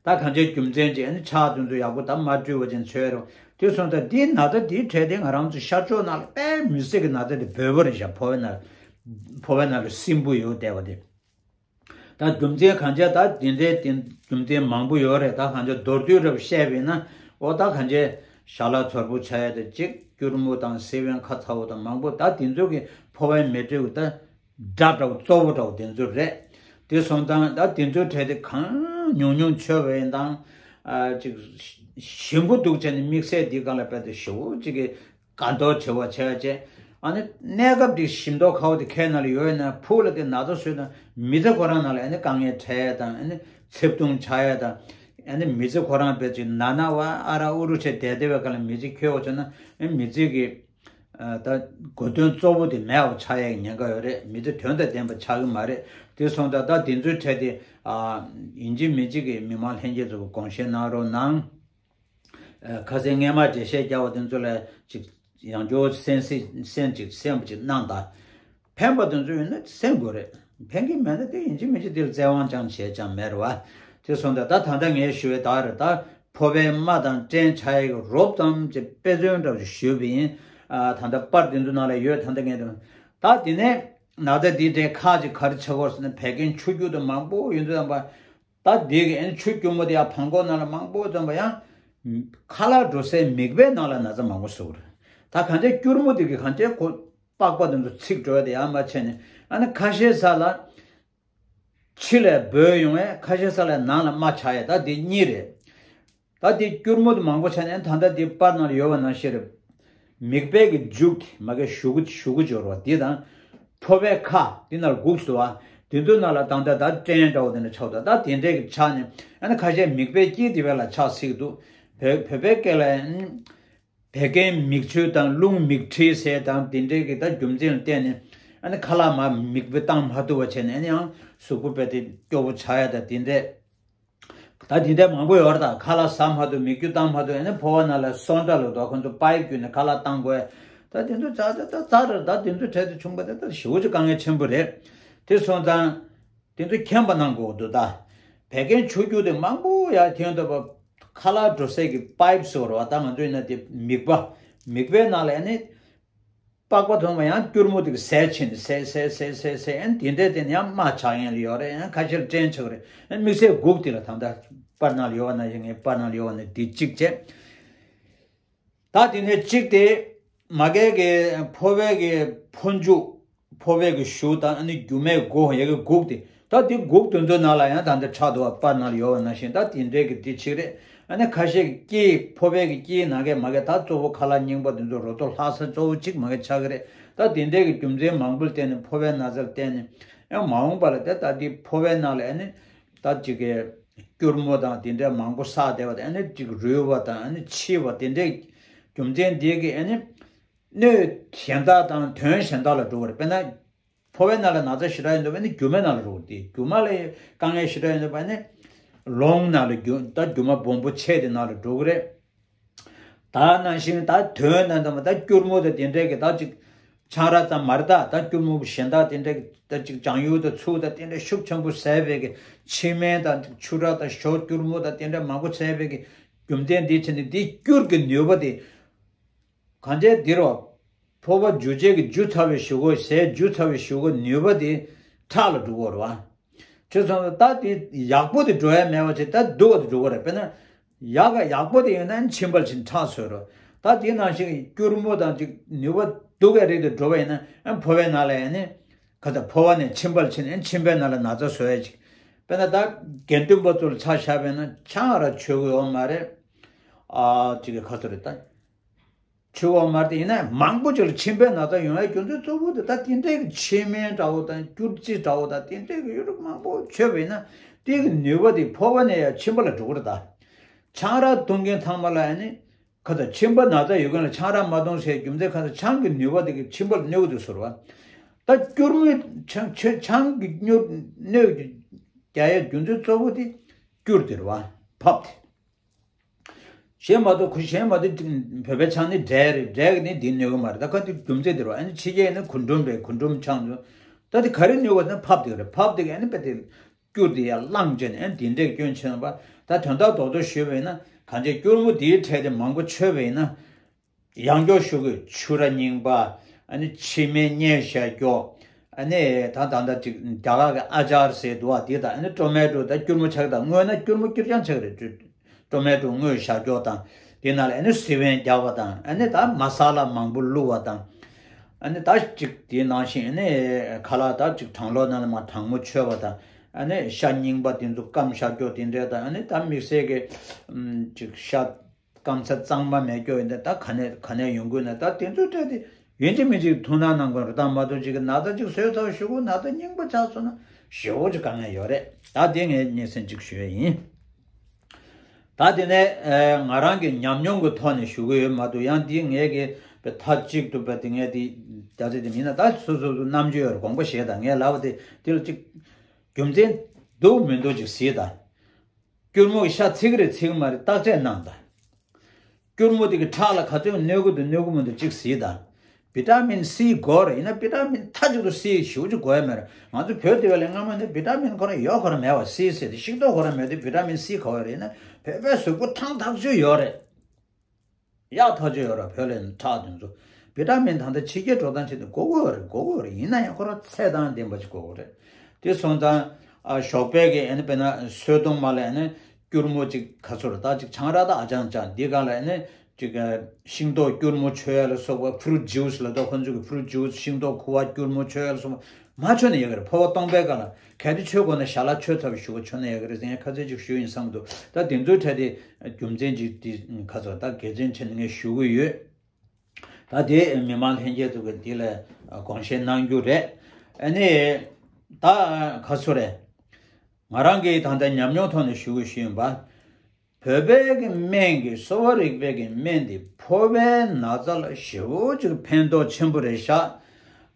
ད་གང་ཅིའི་རྒྱུ་མཚན་ཅིག་ཨ་ནི་ཕྱག་དེ་ཚོ་ཡག་པོ་ད་མ་བཀྲུས་པ་ཅིག་མཆོད་རོགས། དེ་སོང་ཙང་དེའི་ན་ཚ་དེའི་གྲས་དེ་ང་རང་ཚོ་ཤར་ཕྱོགས་ནང་ལ་དཔེ་མི་སྲིད་ཀྱི་ན་ཚ་དེ་འབོལ་པོ་རེད་ཤག་ཕོ་བའི་ནང་ཕོ་བའི་ནང་ལ་སྲིན་འབུ་ཡོད་བསྡད་པ་དེ། ད་རྒྱུ་མཚན་གང་བྱས་ད་དེ་འདྲའི་དེ་རྒྱུ་མཚན་མང་པོ་ཡོད་རེད། ད་གང་བྱས་མདོར་བསྡུས་རབ་བཤད་པས་ན་འོ་ད་གང་བྱས་ ཞལ་ལག་ཚོར་པོ་ཆགས་ཡ་དང་གཅིག་སྐྱུར་མོ་དང་སེ་བན་ཁ་ཚ་བོ་དང་མང་པོ། ད་དེ་ཚོ་གི་ཕོ་བའི་མེ་དྲོད་ཀྱི་ད་དགྲ་འདྲ་བོ་གཙོ་བོ་འདྲ་བོ་དེ་ཚོ་རེད། དེ་སོང་ཙང་ད་དེ་ཚོའི་གྲས་དེ་གང་ཉུང་ཉུང་མཆོད་པ་ཡིན་དང་ཨ་ཅིག་ཞིམ་པོ་འདུག་བྱས་ནས་དམིགས་བསལ་འདི་སྒང་ལ་དཔེ་དེ་ཞེ་པོ་ཅིག་གི་དགའ་མདོག་བྱེད་པ་བྱས་བྱས། ཨ་ནི་གནས་སྐབས་དེ་ཞིམ་མདོག་ཁ་བོ་དེ་ཁའི་ནང་ལ་ཡོད་ན་ཕུགས་ལ་དེ་ན་ཚ་བཟོས་དང་མི་ཚེ་ཁོ་རང་ནང་ལ་ཨ་ནི་དཀའ་ངལ་འཕྲད་ཡ་དང་ཨ་ནི་འཚེབ་ཐུང་ཆགས་ཡ་དང་། ཨ་ནི་མི་ཚེ་ཁོ་རང་དཔེ་ཅིག་ན་ན་བ་ཨ་ར་ཨུ་རུ་བྱས་བསྡད་བསྡད་པའི་སྒང་ལ་མི་ཚེ་འཁྱོལ་བ་བྱུང་ན་ཨ་ནི་མི་ཚེ་གི་ད་དགོས་དོན་གཙོ་བོ་དེ་མེད་པ་ཆགས་ཡའི་ཉེན་ཁ་ཡོད་རེད། མི་ཚེ་དོན་དང་ལྡན་པ་ཆགས་ཀྱི་མ་རེད། དེ་སོང་ཙང་ད་དེ་ཚོའི་གྲས་དེ་ཨ་ཡིན་གཅིག་མིན་གཅིག་གི་མི་མང་ལྷན་རྒྱས་ཚོ་གི་དགོངས་བཞེས་གནང་རོགས་གནང་། ཨ་ཁ་སང་སྔས་མ་འགྲེལ་བཤད་རྒྱག་པ་དེ་ཚོ་ལ་ཅིག་ཡང་བསྐྱར་གསན་གཟིགས་གསན་ཅིག་གསན་པ་ཅིག་གནང་དང་། ཕན་པ་དེ་ཚོ་ཡོད་ན་གསན་དགོས་རེད། ཕན་གྱི་མེད་ན་དེ་ཡིན་གཅིག་མིན་གཅིག་དེ་ལ་བཙན་དབང་ཅང་བྱས་ཅང་མེད་རེད་བ། དེ་སོང་ཙང་ད་ད་ལྟ་ངས་ཞུ་བའི་ད་རེད། ད་ཕོ་བའི་རྨ་དང་སྐྲན་ཆགས་ཡས་ཀྱི་རོབ་ཙམ་གྱི་དཔེ་མཚོན་འདྲ་བོ་ཞིག་ཞུས་པ་ཡིན། ཨ་ད་ལྟ་པར་དེ་ཚོ་ནང་ལ་ཡོད། ད་ལྟ་ངས་དེ་ད་དེ་ནས་ན་ཚ་འདི་འདྲའི་ཁག་ཅིག་ག་རེ་ཆགས་ཀྱི་ཡོད་ཟེར་ན་བད་ཀན་ཆུ་སྐྱུར་དང་མང་པོ་ཡོད་འདུག་དམ་པ། ད་འདི་གི་ཨ་ནི་ཆུ་སྐྱུར་མོ་དེ་ཡང་བྲང་ཁོག་ནང་ལ་མང་པོ་འཛོམས་པ་ཡང་། ཁ་ལག་འགྲོ་སའི་མིད་པའི་ནང་ལ་ན་ཚ་མང་པོ་བཟོ་གི་རེད། ད་གང་ཅི་སྐྱུར་མོ་དེ་གི་གང་ཅི་ཁོ་པགས་པ་དེ་ཚོ་ཚིག་འགྲོ་ཡ་དེ་ཡང་མ་བྱས་ནས་ཨ་ནི་ཁ་ཤས་ས་ལ་ཕྱི་ལ་སྦོས་ཡོང་བས་ཁ་ཤས་ས་ལ་ནང་ལ་རྨ་ཆགས་ཡ་ད་དེ་གཉིས་རེད། ད་དེ་སྐྱུར་མོ་དེ་མང་པོ་ཆགས་ནས་ད་ལྟ་དེ་པར་ནང་ལ་ཡོད་པ་ནང་བཞིན་རེད། མིད་པའི་གི་མཇུག་དེ་མ་གི་གཞུག་གུ་གཞུག་གུ་འབྱོར་བ་དེ་དང་། ཕོ་བའི་ཁ་དེ་ནང་ལ་སྒུག་སུ་བ། དེ་ཚོའི་ནང་ལ་ད་ལྟ་ད་སྐྲན་འདྲ་བོ་དེ་འདྲ་ཆགས་འདུག་ད་དེ་འདྲའི་གི་ཆགས་ནས་ཨ་ནི་ཁ་ཤས་མིད་པའི་དཀྱིལ་དེ་བས་ལ་ཆགས་སྲིད་འདུག་བོད་བོད་པའི་སྐད་ལ་ཨ་ནི་བད་ཀན་མིག་ཆུ་དང་རླུང་མིག་མཁྲིས་ཟེར་དང་དེ་འདྲའི་གི་ད་རྒྱུ་མཚན་ལ་བརྟེན་ནས་ཨ་ནི་ཁ་ལག་མ་མིད་པ་བཏང་མ་ཐུབ་པ་བྱས་ནས་ཨ་ནི་ཡང་གཟུགས་པོ་དཔེ་དེ་སྐྱོ་པོ་ཆགས་ཡ་ད་དེ་འདྲས། ད་དེ་འདྲ་མང་པོ་ཡོད་རེད། ད་ཁ་ལག་ཟ་མ་ཐུབ་མིད་ཆུ་བཏང་མ་ཐུབ་ཨ་ནི་ཕོ་བ་ནང་ལ་སོ་འདྲ་ལ་འདུག་ཁོ་ཚོ་པའིབ་བརྒྱུད་ནས་ཁ་ལག་བཏང་དགོས། ད་དེ་ཚོ་ཛ་ཛ་ཛ་ཛ་རེད། ད་དེ་ཚོ་འཕྲལ་དུ་བྱུང་པ་དེ་ད་ཞེ་པོ་ཅིག་དཀའ་ངལ་ཆེན་པོ་རེད། དེ་སོང་ཙང་དེ་ཚོ་མཁྱེན་པ་གནང་དགོས་འདུག་ད་བད་ཀན་ཆུ་སྐྱུར་དེ་མང་པོ་ཡར་ཐོན་འདུག་པ། ཁ་ལག་འགྲོ་སའི་གི་པའིབ་ཟེར་བ་རེད་བ། ད་ང་ཚོ་ཡིན་ན་དེ་མིད་པ། མིད་པའི་ནང་ལ་ཨ་ནི། པགས་པ་མཐོང་བ་ཡང་སྐྱུར་མོ་དེ་གི་ཟད་ཕྱིན་ཟད་ཟད་ཟད་ཟད་ཟད་ཨན་དེ་འདྲས་དེ་ནི་ཡང་རྨ་ཆགས་ཡན་ལ་ཡོད་རེད། ཡང་ཁ་ཤས་ལ་སྐྲན་ཆགས་རེད། ཨན་དམིགས་བསལ་སྒུག་དེ་ལ་ད་ལྟ་པར་ནང་ལ་ཡོད་པ་ན་ཡང་ངའི་པར་ནང་ལ་ཡོད་པ་ན་དེ་གཅིག་བྱས། ད་དེ་ནས་གཅིག་དེ་མ་གའི་གི་ཕོ་བའི་གི་ཕོ་མཇུག་ཕོ་བའི་གི་གཞུ་དང་ཨ་ནི་རྒྱུ་མའི་མགོ་ཡ་གི་སྒུག་དེ། ད་དེ་སྒུག་དེ་ཚོའི་ནང་ལ་ཡང་ད་ལྟ་ཆགས་འདུག་བ། པར་ནང་ལ་ཡོད་པ་ནང་བཞིན་ད་དེ་འདྲའི་གི་དེ་གཅིག་རེད། ཨ་ནི་ཁ་ཤས་ཀྱི་དཀྱིལ་ཕོ་བའི་གི་དཀྱིལ་ནང་གི་མ་གི་ད་གཙོ་བོ་ཁ་ལག་རྙིང་པ་དེ་ཚོ་རོ་ཐོག་ལྷག་ས་གཙོ་བོ་གཅིག་མ་གི་ཆགས་ཀྱི་རེད། ད་དེ་འདྲའི་གི་རྒྱུ་མཚན་མང་པོར་བརྟེན་ནས་ཕོ་བའི་ན་ཚ་ལ་བརྟེན་ནས་ཡང་མ་འོངས་པ་ལ་དེ་ད་དེ་ཕོ་བའི་ནང་ལ་ཨ་ནི་ད་ཅིག་གི་སྐྱུར་མོ་དང་དེ་འདྲའི་མང་པོ་བསགས་བསྡད་པ་དང་ཨ་ནི་ཅིག་རུལ་བ་དང་ཨ་ནི་འཆི་བ་དེ་འདྲའི་རྒྱུ་མཚན་དེ་གི་ཨ་ནི། སྣོད་གཞན་དག་དང་དོན་གཞན་དག་ལ་འགྲོ་བ་རེད། དཔེར་ན། ཕོ་བའི་ནང་ལ་ན་ཚ་ཞེ་དྲག་ཡོད་འདུག་པ་ནི་རྒྱུ་མའི་ནང་ལ་འགྲོ་བ་དེ་རྒྱུ་མ་ལ་དཀའ་ངལ་ཞེ་དྲག་ཡོད་འདུག་པ་ནི། ལོང་ནང་ལ་རྒྱུ་ད་རྒྱུ་མ་སྦོམ་པོ་ཆེ་དེ་ནང་ལ་འགྲོ་གི་རེད། ད་ནང་བཞིན་ད་དོན་ནང་དུ་མ་ད་སྐྱུར་མོ་དང་དེ་འདྲའི་གི་ད་ཅིག་ཆང་རག་ཙམ་མ་རེད། ད་ད་སྐྱུར་མོ་གཞན་དག་དེ་འདྲའི་གི་ད་ཅིག་བྱང་ཡུག་དང་ཚུགས་དང་དེ་འདྲའི་ཤུགས་ཆེན་པོ་ཟས་པའི་གི་ཕྱེ་སྨན་དང་ཆུ་རགས་དང་ཞོ་སྐྱུར་མོ་དང་དེ་འདྲ་མང་པོ་ཟས་པའི་གི་རྒྱུ་མཚན་འདི་བྱས་ནས་འདི་སྐྱུར་གི་ནུས་པ་དེ། གང་བྱས་འདིར་བ། ཕོ་བ་འཇུ་བྱེད་ཀྱི་འཇུ་ཚར་བའི་གཞུག་གུ་ཟས་འཇུ་ཚར་བའི་གཞུག་གུ་ནུས་པ་དེ་ཁྲག་ལ་འགྲོ་གི་རེད་བ། བྱས་ཙང་ད་དེ་ཡག་པོ་དེ་འགྲོ་ཡ་མེད་པ་བྱས་ད་སྡུག་པ་དེ་འགྲོ་གི་རེད། དཔེར་ན། ཡག་ག་ཡག་པོ་དེ་ཡིན་ན་མཆིན་པ་ལ་ཕྱིན་ཁྲག་སོས་རེད། ད་དེ་ནང་བཞིན་སྐྱུར་མོ་དང་ཅིག་ནུས་པ་སྡུག་གི་རིགས་དེ་འགྲོ་བ་ཡིན་ན་ཕོ་བའི་ནང་ལ་ཡང་ནི། ཁ་ཚ་ཕོ་བ་ནས་མཆིན་པ་ལ་ཕྱིན་ནས་མཆིན་པའི་ནང་ལ་ན་ཚ་བཟོ་ཡ་ཅིག་དཔེར་ན་ད་དགེ་འདུན་པ་ཚོ་ལ་ཆ་བཞག་པ་ཡིན་ན་ཆང་རག་མཆོད་གི་ཡོད་མ་རེད། ཨ་ཅིག་གི་ཁ་ཚ་རེད་ད། ཆུ་བ་མར་དེ་ཡིན་ན་མང་པོ་ཅིག་ལ་མཆིན་པའི་ན་ཚ་ཡོང་ཡའི་རྒྱུ་མཚན་གཙོ་བོ་དེ་ད་དེ་འདྲའི་གི་ཕྱེ་སྨན་འདྲ་བོ་དང་སྐྱུར་རྩི་འདྲ་བོ་དང་དེ་འདྲའི་གི་ཡོ་རོབ་མང་པོ་མཆོད་པ་ཡིན་ན་དེ་གི་ནུས་པ་དེ་ཕོ་བ་ནས་ཡང་མཆིན་པ་ལ་འགྲོ་གི་རེད་ད། ཆང་རག་འཐུང་མཁན་ཚང་མ་ལ་ཡང་ནི་ཁ་ཚ་མཆིན་པ་ན་ཚ་ཡོད་མཁན་ལ་ཆང་རག་མ་འཐུང་ཟེར་རྒྱུ་མཚན་ཁ་ཚ་ཆང་གི་ནུས་པ་དེ་གི་མཆིན་པ་ལ་གནོད་གི་འདུག་ཟེར་བ། ད་སྐྱུར་མོའི་ཆང་ཆང་ཆང་གི་གནོད་གནོད་རྒྱག་ཡའི་རྒྱུ་མཚན་གཙོ་བོ་དེ་སྐྱུར་དེ་རེད་བ། ཕབ་དེ། གཞན་མ་གཏོགས་ཁོ་གཞན་མ་གཏོགས་བོད་པའི་ཆང་ནི་འབྲས་རེད། འབྲས་ཀྱི་ནི་འདི་གནོད་གི་མ་རེད། ད་ཁ་འདི་རྒྱུ་མཚན་འདི་རེད་བ། ཨ་ནི་ཕྱི་རྒྱལ་ནི་གོས་འབྲུམ་རེད། གོས་འབྲུམ་ཆང་ཚོ། ད་འདི་ག་རེ་གནོད་གི་ཟེར་ན་ཕབ་འདི་རེད། ཕབ་འདི་གི་ཨ་ནི་དཔེ་དེ་སྐྱུར་འདི་ཡར་བླངས་བྱས་ནས་ཨ་ནི་འདི་འདྲས་སྐྱོན་ཆེན་པ། ད་དོན་དག་རྡོག་རྡོག་ཞུས་པ་ཡིན་ན་གང་ཅི་སྐྱུར་མོ་འདིའི་གྲས་དེ་མང་པོ་མཆོད་པ་ཡིན་ན། ཡང་སྐྱོ་ཤོས་ཀྱི་ཆུ་ར་རྙིང་པ། ཨ་ནི་ཕྱེ་སྨན་སྙེ་ཤ་སྐྱོ། ཨ་ནི་ད་ད་ད་ཅིག་རྒྱ་གར་གྱི་ཨ་ཅར་ཟེར་འདུག་བ་དེ་དང་ཨ་ནི་ཊོ་མེ་ཊོ་ད་སྐྱུར་མོ་ཆགས་དང་སྔོན་ན་སྐྱུར་མོ་སྐྱུར་རྐྱང་ཆགས་རེད། ཊོ་མེ་ཊོ་སྔོན་ཤ་སྐྱོ་དང་ དེ་ནང་ལ་ཨ་ནི་སི་བན་རྒྱག་པ་དང་། ཨ་ནི་ད་མ་ས་ལ་མང་པོ་བླུགས་པ་དང་། ཨ་ནི་ད་ཅིག་དེའི་ནང་བཞིན་ཨ་ནི་ཁ་ལག་ད་ཅིག་གྲང་ལོག་ནང་ལ་མར་གྲང་མོ་མཆོད་པ་དང་། ཨ་ནི་ཤ་རྙིང་པ་དེ་ཚོ་སྐམ་བཞག་རྒྱུ་དེ་འདྲས་དང་། ཨ་ནི་ད་དམིགས་བསལ་གྱི་ཨམ་ཅིག་ཤ་སྐམ་ཚ་གཙང་མ་མེད་རྒྱུ་ཡིན་ད། ད་ག་ནས་ག་ནས་ཡོང་དགོས་ན། ད་དེ་ཚོ་སྤྲད་དེ་ཡིན་གཅིག་མིན་གཅིག་ཐུགས་སྣང་གནང་དགོས་རེད། ད་མ་གཏོགས་ཅིག་གི་ན་ཚ་ཅིག་བཟོས་ཚར་ཞུ་དགོས། ན་ཚ་རྙིང་པ་ཆགས་སོང་ན་ཞེ་པོ་ཅིག་དཀའ་ངལ་ཡོད་རེད། ད་དེ་ངས་སྙན་སེང་ཅིག་ཞུ་ཡས་ཡིན། ད་དེ་ནས་ཨ་ང་རང་གི་ཉམས་མྱོང་གི་ཐོག་ནས་ཞུ་གི་ཡོད་མ་གཏོགས། ཡང་འདི་ངས་ཀྱི་པའི་མཐའ་གཅིག་ཏུ་པའི་དེ་ངས་དེ་ད་ཚེ་དེ་མིན་ན། ད་སོ་སོ་སོ་རྣམ་དཔྱོད་ཡོད་རེད། དགོངས་པ་བཞེས་དང་། ངས་ལབ་པ་དེ་དེ་ལ་ཅིག་རྒྱུ་མཚན་འདུག་མི་འདུག་ཅིག་གཟིགས་དང་། སྐྱུར་མོ་གི་ཤ་ཚིག་རེད་ཚིག་མ་རེད་བརྟག་དཔྱད་གནང་དང་། སྐྱུར་མོ་དེ་གི་ཁྲག་ལ་ག་ཚོད་གནོད་ཀྱི་འདུག་གནོད་ཀྱི་མི་འདུག་ཅིག་གཟིགས་དང་། བི་ཏ་མིན་སི་དགོས་རེད། ཡིན་ན་བི་ཏ་མིན་མཐའ་གཅིག་ཏུ་སི་ཞེ་པོ་ཅིག་དགོས་ཡ་མེད་རེད། ང་ཚོ་བོད་དེ་བ་ལས་སྔ་མོ་ནས་བི་ཏ་མིན་ཁོ་རང་ཡོད་ཁོ་རང་མེད་པ། སི་ཟེར་ཏེ་ཤིང་ཏོག་ཁོ་རང་མེད་དུས་བི་ཏ་མིན་སི་ག་བ་རེད། ཡིན་ན་བོད་པའི་གཟུགས་པོ་ཐང་ཐག་ཆོད་ཡོད་རེད། ཡག་ཐག་ཆོད་ཡོད་རེད། བོད་ལ་ཁྲག་དེ་ཚོ་བི་ཏ་མིན་ད་ལྟ་ཕྱི་རྒྱལ་འགྲོ་སྟངས་ཆེད་དུ་དགོས་ཀྱི་ཡོད་རེད། དགོས་ཀྱི་ཡོད་རེད། ཡིན་ན་ཡང་ཁོ་རང་ཚད་དང་ལྡན་པ་ཅིག་དགོས་ཀྱི་རེད། དེ་སོང་ཙང་ཨ་ཞོགས་པའི་གི་ཨ་ནི་དཔེར་ན་སོས་དུམ་མ་ལ་ཨ་ནི་སྐྱུར་མོ་ཅིག་ག་ཚོད་རེད། ད་ཅིག་ཆང་རག་ད་ཨ་ཅང་ཅང་འདི་ག་ལ་ཨ་ནི་ཅིག་ཨ་ཤིང་ཏོག་སྐྱུར་མོ་མཆོད་ཡ་ལ་སོགས་པ་ཕུ་རུ་ཊི་ཇུས་ལ་ད་ཁོ་ཚོ་གི་ཕུ་རུ་ཊི་ཇུས་ཤིང་ཏོག་ཁུ་བ་སྐྱུར་མོ་མཆོད་ཡ་ལ་སོགས་པ་མ་མཆོད་ན་ཡག་གི་རེད། ཕོ་བ་སྟོང་པའི་སྒང་ལ་གལ་ཏེ་མཆོད་དགོས་ན་ཞལ་ལག་མཆོད་ཚར་བའི་གཞུག་གུ་མཆོད་ན་ཡག་གི་རེད་ཟེར། ངས་ཁ་ཚོད་ཅིག་ཞུས་ཡིན་བསམ་གྱི་འདུག་ད་དེ་ཚོའི་གྲས་དེ་རྒྱུ་མཚན་ཅིག་དེ་ཁ་ཚོད་ད་དགེ་མཚན་ཆེ་ནས་ངས་ཞུ་གི་ཡོད། ད་དེ་མི་མང་ལྷན་རྒྱས་ཚོ་གི་དེ་ལ་དགོངས་བཞེས་གནང་རྒྱུ་རེད། ཨ་ནི་ད་ཁ་ཚོད་རེད། ང་རང་གིས་ད་ལྟ་ཉམས་མྱོང་ཐོག་ནས་ཞུ་དགོས་ཞུས་ཡིན་པ། བོད་པའི་གི་སྨན་གྱི་གསོ་བ་རིག་པའི་གི་སྨན་འདི་ཕོ་བའི་ན་ཚ་ལ་ཞེ་པོ་ཅིག་ཕན་ཐོགས་ཆེན་པོ་རེད་ཤག་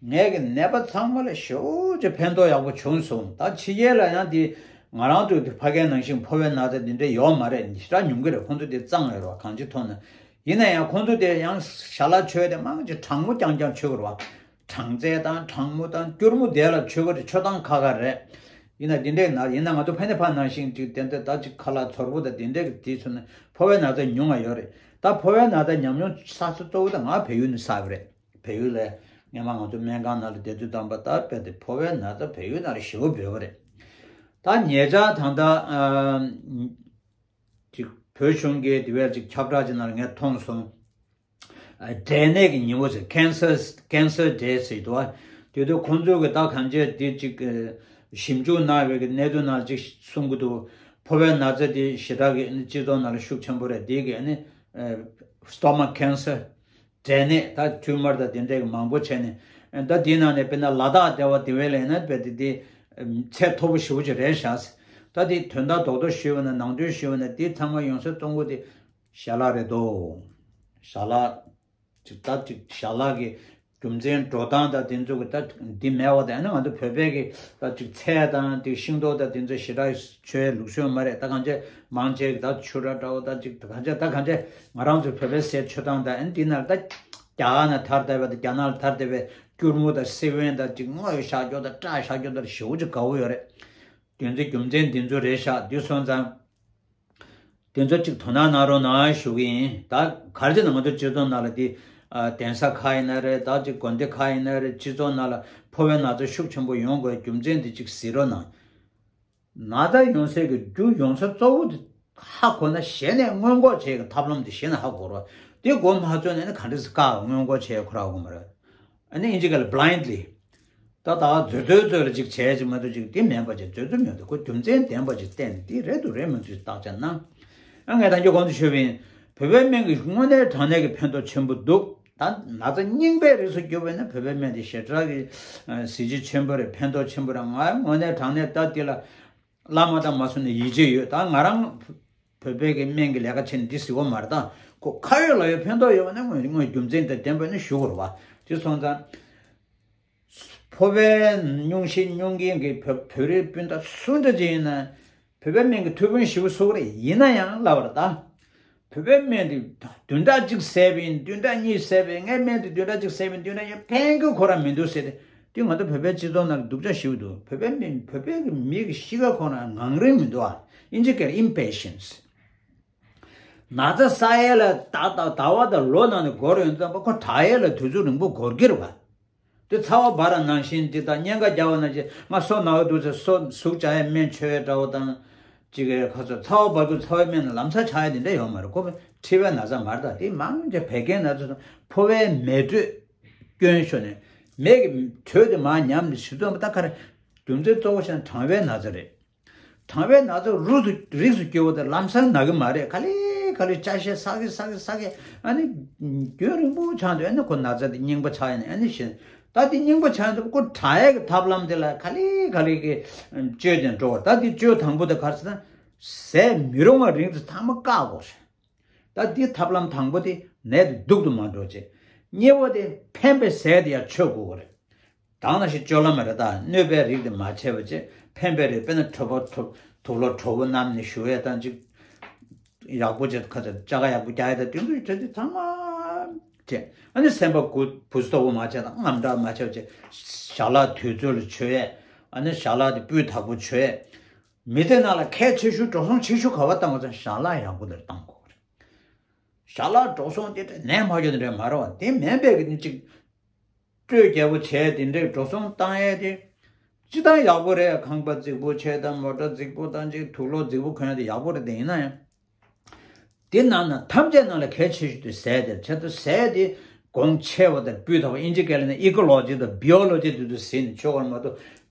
ངའི་གི་ནད་པ་ཚང་མ་ལ་ཞེ་པོ་ཅིག་ཕན་ཐོགས་ཡག་པོ་བྱུང་སོང་། ད་ཕྱི་རྒྱལ་ལ་ཡང་དེ་ང་རང་ཚོའི་དེ་ཕ་གའི་ནང་བཞིན་ཕོ་བའི་ན་ཚ་འདི་འདྲ་ཡོད་མ་རེད། ཞེ་དྲག་ཉུང་གི་རེད། ཁོང་ཚོ་དེ་གཙང་ཡོད་རེད་བ། གང་ཅི་མཐོང་ན། ཡིན་ན་ཡང་ཁོང་ཚོ་དེ་ཡང་ཞལ་ལག་མཆོད་དེ་མང་ཆེ་གྲང་མོ་རྐྱང་རྐྱང་མཆོད་གི་རེད་བ། གྲང་ཚལ་དང་གྲང་མོ་དང་སྐྱུར་མོ་དེ་ལ་མཆོད་གི་རེད། མཆོད་སྟངས་ཁག་ཁག་རེད། ཡིན་ན་འདི་འདྲས་ན་ཡིན་ན་ང་ཚོ་ཕ་ནི་ཕ་ནང་བཞིན་ཅིག་དེ་འདྲ་ད་ཅིག་ཁ་ལག་ཚོར་པོ་དང་དེ་འདྲས་ཀྱི་དེ་ཚོ་ནི་ཕོ་བའི་ན་ཚ་ཉུང་བ་ཡོད་རེད། ད་ཕོ་བའི་ན་ཚ་ཉམས་མྱོང་བསགས་ས་གཙོ་བོ་ད་ང་བལ་ཡུལ་ནས་བསགས་པ་རེད། བལ་ཡུལ་ལ་སྔོན་མ་ང་ཚོ་སྨན་ཁང་ནང་ལ་བསྡད་དུས་ཙམ་པ་ད་དཔེ་དེ་ཕོ་བའི་ན་ཚ་བལ་ཡུལ་ནང་ལ་ཞེ་པོ་འབོད་པ་རེད། ད་ཉེ་ཆར་ད་ལྟ་ཨ་ཅིག་བོད་གཞུང་གིས་དེ་བས་ཅིག་ཁྱབ་བསྒྲགས་ཅིག་ནང་ལ་ངས་མཐོང་སོང་། ཨ་འབྲས་ནད་ཀྱི་ཉིན་མོ་ཟེར། Cancer Cancer Day ཟེར་འདུག་བ། དེ་དུས་ཁོང་ཚོས་གི་ད་གང་ཅི་དེ་ཅིག་ཨ་ཞིབ་འཇུག་གནང་བའི་གི་གནད་དོན་ནང་ཅིག་གསུང་གི་འདུག་ཕོ་བའི་ན་ཚ་དེ་ཞེ་དྲག་གི་སྤྱི་ཚོགས་ནང་ལ་ཤུགས་ཆེན་པོ་རེད། དེ་གི་ཨ་ནི་ཨ་stomach cancer། འབྲས་ནད་ད་tumor་དང་དེ་འདྲའི་གི་མང་པོ་བྱས་ནས། ཨ་ད་དེའི་ནང་ནས་དཔེར་ན་ལ་དྭགས་དེ་བ་དེ་བས་ལས་ན་དཔེ་དེ་དེ་ཨ་ཚད་མཐོ་པོ་ཞེ་པོ་ཅིག་རེད་ཤག་ད་དེ་དོན་དག་རྡོག་རྡོག་ཞུས་པ་ན་ནང་དོན་ཞུས་པ་ན་དེ་ཚང་མ་ཡོང་ས་གཙོ་བོ་དེ་ཞལ་ལག་རེད་དོ། ཞལ་ལག་ཅིག་ད་ཅིག་ཞལ་ལག་གི་རྒྱུ་མཚན་འགྲོ་སྟངས་དང་དེ་ཚོ་གི་ད་འདི་མེད་པ་དང་། ཨ་ནི་ང་ཚོ་བོད་པའི་གི་ད་ཅིག་ཚལ་དང་དེ་ཤིང་ཏོག་དང་དེ་ཚོ་ཞེ་དྲག་མཆོད་ལུགས་སྲོལ་མ་རེད། ད་གང་ཅི་མང་ཆེ་གི་ད་ཆུ་ར་འདྲ་བོ་ད་ཅིག་ད་གང་ཅི་ད་གང་ཅི་ང་རང་ཚོ་བོད་པའི་ཟས་མཆོད་སྟངས་དང་། ཨ་ནི་དེ་ན་ད་རྒྱ་གར་ན་དར་བསྡད་པ་དང་རྒྱ་ནག་ལ་དར་བསྡད་པའི་སྐྱུར་མོ་དང་སི་བན་དང་ཅིག་སྔོ་བཞག་རྒྱུ་དང་སྐྲ་བཞག་རྒྱུ་དང་ཞེ་པོ་ཅིག་དགའ་བོ་ཡོད་རེད། དེ་ཚོ་རྒྱུ་མཚན་དེ་ཚོ་རེད་ཤག་དེ་སོང་ཙང་། དེ་ཚོ་གཅིག་དོ་སྣང་གནང་རོགས་གནང་ཞུ་གི་ཡིན། ད་ག་རེ་བྱས་ན་ང་ཚོ་སྤྱི་ཚོགས་ནང་ལ་དེ་ཨ་གདན་ས་ཁག་ཡིན་ན་རེད། ད་གཅིག་དགོན་སྡེ་ཁག་ཡིན་ན་རེད། སྤྱི་ཚོགས་ནང་ལ་ཕོ་བའི་ན་ཚ་ཤུགས་ཆེན་པོ་ཡོང་དགོས་རྒྱུ་མཚན་དེ་གཅིག་གཟིགས་རོགས་གནང་། ན་ཚ་ཡོང་སའི་གི་རྒྱུ་ཡོང་ས་གཙོ་བོ་དེ་ཧ་གོ་ན་གཞི་ནས་སྔོན་འགོག་བྱེད་ཀྱི་ཐབས་ལམ་དེ་གཞི་ནས་ཧ་གོ་རོགས། དེ་མགོ་མ་ཚོས་ནས་ནི་ག་འདྲ་སེ་བཀག་སྔོན་འགོག་བྱེད་ཁོ་ར་ཧ་གོ་མ་རེད། ཨ་ནི་ཨིན་ཇི་སྐད་ལ་blindly། ད་ད་རྫོད་རྫོད་རྫོད་ལ་ཅིག་བྱས་ཅིག་མ་གཏོགས་ཅིག་དེ་མེད་པ་ཅིག་རྫོད་རྫོད་མེད་དུ་ཁོ་རྒྱུ་མཚན་ལྡན་པ་ཅིག་བསྟན་ནས་འདི་རེད་འདུག་རེད་མི་འདུག་བརྟག་དཔྱད་གནང་། ཨ་ངས་ད་ཁྱོད་གོང་དུ་ཞུས་པ་ཡིན། བོད་པའི་སྨན་གྱི་དངོས་གནས་དྲང་གནས་ཀྱི་ཕན་ཐོགས་ཆེན་པོ་འདུག་ད་ན་ཚ་རྙིང་པའི་རིགས་སུ་གྱུར་པ་ཡིན་ན་བོད་པའི་སྨན་དེ་ཞེ་དྲག་གི་གཟི་བརྗིད་ཆེན་པོ་རེད། ཕན་ཐོགས་ཆེན་པོ་རེད། ང་དངོས་གནས་དྲང་གནས་ད་འདི་ལ་བླ་མ་དང་མ་སོང་ནས་ཡིད་ཆེས་ཡོད། ད་ང་རང་བོད་པའི་གི་སྨན་གྱི་ལས་ཀ་བྱེད་ནས་འདི་ཟེར་བ་མ་རེད། ད་ཁོ་ཁ་ཡོད་ལག་ཡོད་ཕན་ཐོགས་ཡོད་པ་ན་དངོས་དངོས་རྒྱུ་མཚན་དང་ལྡན་པ་ནི་ཞུ་དགོས་རེད་བ། དེ་སོང་ཙང་ཕོ་བའི་སྙུང་གཞི་སྙུང་མཁན་གྱི་བོད་བོད་རིགས་སྤུན་ཟླ་སུ་འདྲ་ཅིག་ཡིན་ན་བོད་པའི་སྨན་གྱི་མཐུ་དཔོན་ཞེ་པོ་བཟོ་གི་རེད། ཡིན་ན་ཡང་ལབ་པ་རེད་ད། བོད་པའི་སྨན་དེ་བདུན་ཕྲག་གཅིག་བཟས་པ་ཡིན། བདུན་ཕྲག་གཉིས་བཟས་པ་ཡིན། ངའི་སྨན་དེ་བདུན་ཕྲག་གཅིག་བཟས་པ་ཡིན། བདུན་ཕྲག་གཉིས་ཕན་གྱི་ཁོ་རང་མི་འདུག་ཟེར་ཏེ། དེ་ང་ཚོ་བོད་པའི་སྤྱི་ཚོགས་ནང་ལ་སྡུག་ཅག་ཞེ་པོ་འདུག་བོད་པའི་མི་བོད་པའི་གི་མི་གི་གཤིས་ཀ་ཁོ་རང་ངང་རིང་མི་འདུག་ཨ། ཨིན་ཇི་སྐད་impatience། ན་ཚ་ས་ཡ་ལ་ད་ད་ཟླ་བ་དང་ལོ་ནང་ནས་འགོར་ཡོང་ཙམ་པ་ཁོ་དྲག་ཡ་ལ་དུས་ཚོད་རིང་པོ་འགོར་གྱི་རེད་བ། དེ་ཚ་བ་འབར་བ་ནང་བཞིན་དེ་དང་གཉན་ཁ་རྒྱག་པ་ནང་བཞིན་ང་སོ་ན་བ་འདུག་ཟེར་སོ་ཟུག་བྱ་ཡ་སྨན་མཆོད་ཡ་འདྲ་བོ་དང་། ཅིག་གི་ཁ་ཚོ་ཚ་བ་འབར་དགོས། ཚ་བའི་སྨན་ལ་ལམ་སང་ཆགས་ཡ་དེ་འདྲ་ཡོད་མ་རེད། ཁོ་མཁྲིས་པའི་ན་ཚ་མ་རེད། ད་དེ་མང་ཆེ་བད་ཀན་ན་ཚ་དང་ཕོ་བའི་མེ་དྲོད་སྐྱོན་ཤོར་ནས་མེ་གི་དྲོད་དེ་མར་ཉམས་ནས་ཞིག་ཚོ་ད་ག་རེ། རྒྱུ་མཚན་གཙོ་བོ་བཤད་ན་གྲང་བའི་ན་ཚ་རེད། གྲང་བའི་ན་ཚ་རིགས་སུ་རིགས་སུ་སྐྱེ་བོ་དེ་ལམ་སང་ན་གི་མ་རེད། ག་ལེ་ག་ལེ་ཅ་ཤེས་ཟ་གི་ཟ་གི་ཟ་གི། ཨ་ནི་རྒྱུན་རིང་པོ་ཆགས་དུས་ཨ་ནི་ཁོ་ན་ཚ་དེ་རྙིང་པ་ཆགས་ཡིན། ཨ་ནི་ཤི། ད་དེ་རྙིང་པ་ཆགས་དུས་ཁོ་དྲག་ཡས་ཀྱི་ཐབས་ལམ་དེ་ལ་ག་ལེ་ག་ལེ་གི་བཅོས་ཀྱང་འགྲོ་བ། ད་དེ་བཅོས་དང་པོ་དེ་ག་རེ་ཟེར་ན། ཟས་མི་རུང་བ་རིགས་དེ་ཚང་མ་བཀག་དགོས་རེད། ད་འདི་ཐབས་ལམ་དང་པོ་དེ་ནད་དེ་སྡུག་ཏུ་མ་འགྲོ་བྱེད། གཉིས་པ་དེ་ཕན་པའི་ཟས་དེ་ཡར་མཆོད་དགོས་པ་རེད། དེ་ནང་བཞིན་སྤྱོད་ལམ་རེད། ད་གནོད་པའི་རིགས་དེ་མ་བྱས་པ་བྱེད། ཕན་པའི་རིགས། དཔེར་ན་དུག་ལོག་དུག་དུག་ལོག་དྲོ་པོ་བསྣམས་ནས་བཞུགས་ཡས་དང་ཅིག་ཡག་པོ་བྱེད། ཁ་ཚ་ལྕགས་ཁ་ཡག་པོ་རྒྱག་ཡས་དང་དེ་ཚོ་བྱེད་དེ་ཚང་མ་བྱེད། ཨ་ནི་སེམས་པ་གུ་བུ་སྟོབས་པོ་མ་བྱས་དང་དངངས་སྐྲག་མ་བྱས་པ་བྱེད། ཞལ་ལག་དུས་ཚོད་ལ་མཆོད་ཡས། ཨ་ནི་ཞལ་ལག་དེ་སྤུས་དག་པོ་མཆོད་ཡས། མི་ཚེ་ནང་ལ་གལ་ཆེ་ཤོས་འགྲོ་སོང་ཆེ་ཤོས་ག་པར་བཏང་དགོས་ཟེར་ན་ཞལ་ལག་ཡག་པོ་དེར་བཏང་དགོས་རེད། ཞལ་ལག་འགྲོ་སོང་དེ་འདྲ་ནད་མ་ཡོད་དེ་འདྲ་མ་རེད་བ། དེ་མིན་པའི་གི་ནི་ཅིག་སྤྲོས་རྒྱས་པོ་བྱས་དེ་འདྲའི་འགྲོ་སོང་བཏང་ཡས་དེ་སྤྱིར་བཏང་ཡག་པོ་རེད། ཁང་པ་རྫིག་པོ་བྱས་དང་མོ་ཊ་རྫིག་པོ་དང་ཅིག་དུག་ལོག་རྫིག་པོ་གོན་ཡས་དེ་ཡག་པོ་རེད། དེ་ཡིན་ན་ཡང་དེ་ནང་ན་ཐམས་ཅད་ནང་ལ་གལ་ཆེ་ཤོས་དེ་ཟས་དེ་རེད། བྱས་ཙང་ཟས་དེ་གོང་ཆེ་བ་དང་སྤུས་དག་པ། ཨིན་ཇི་སྐད་ལ་ནི་ecology དང་biology དེ་ཚོ་ཟིན་ནས་ཆོག་པ་མ་གཏོགས།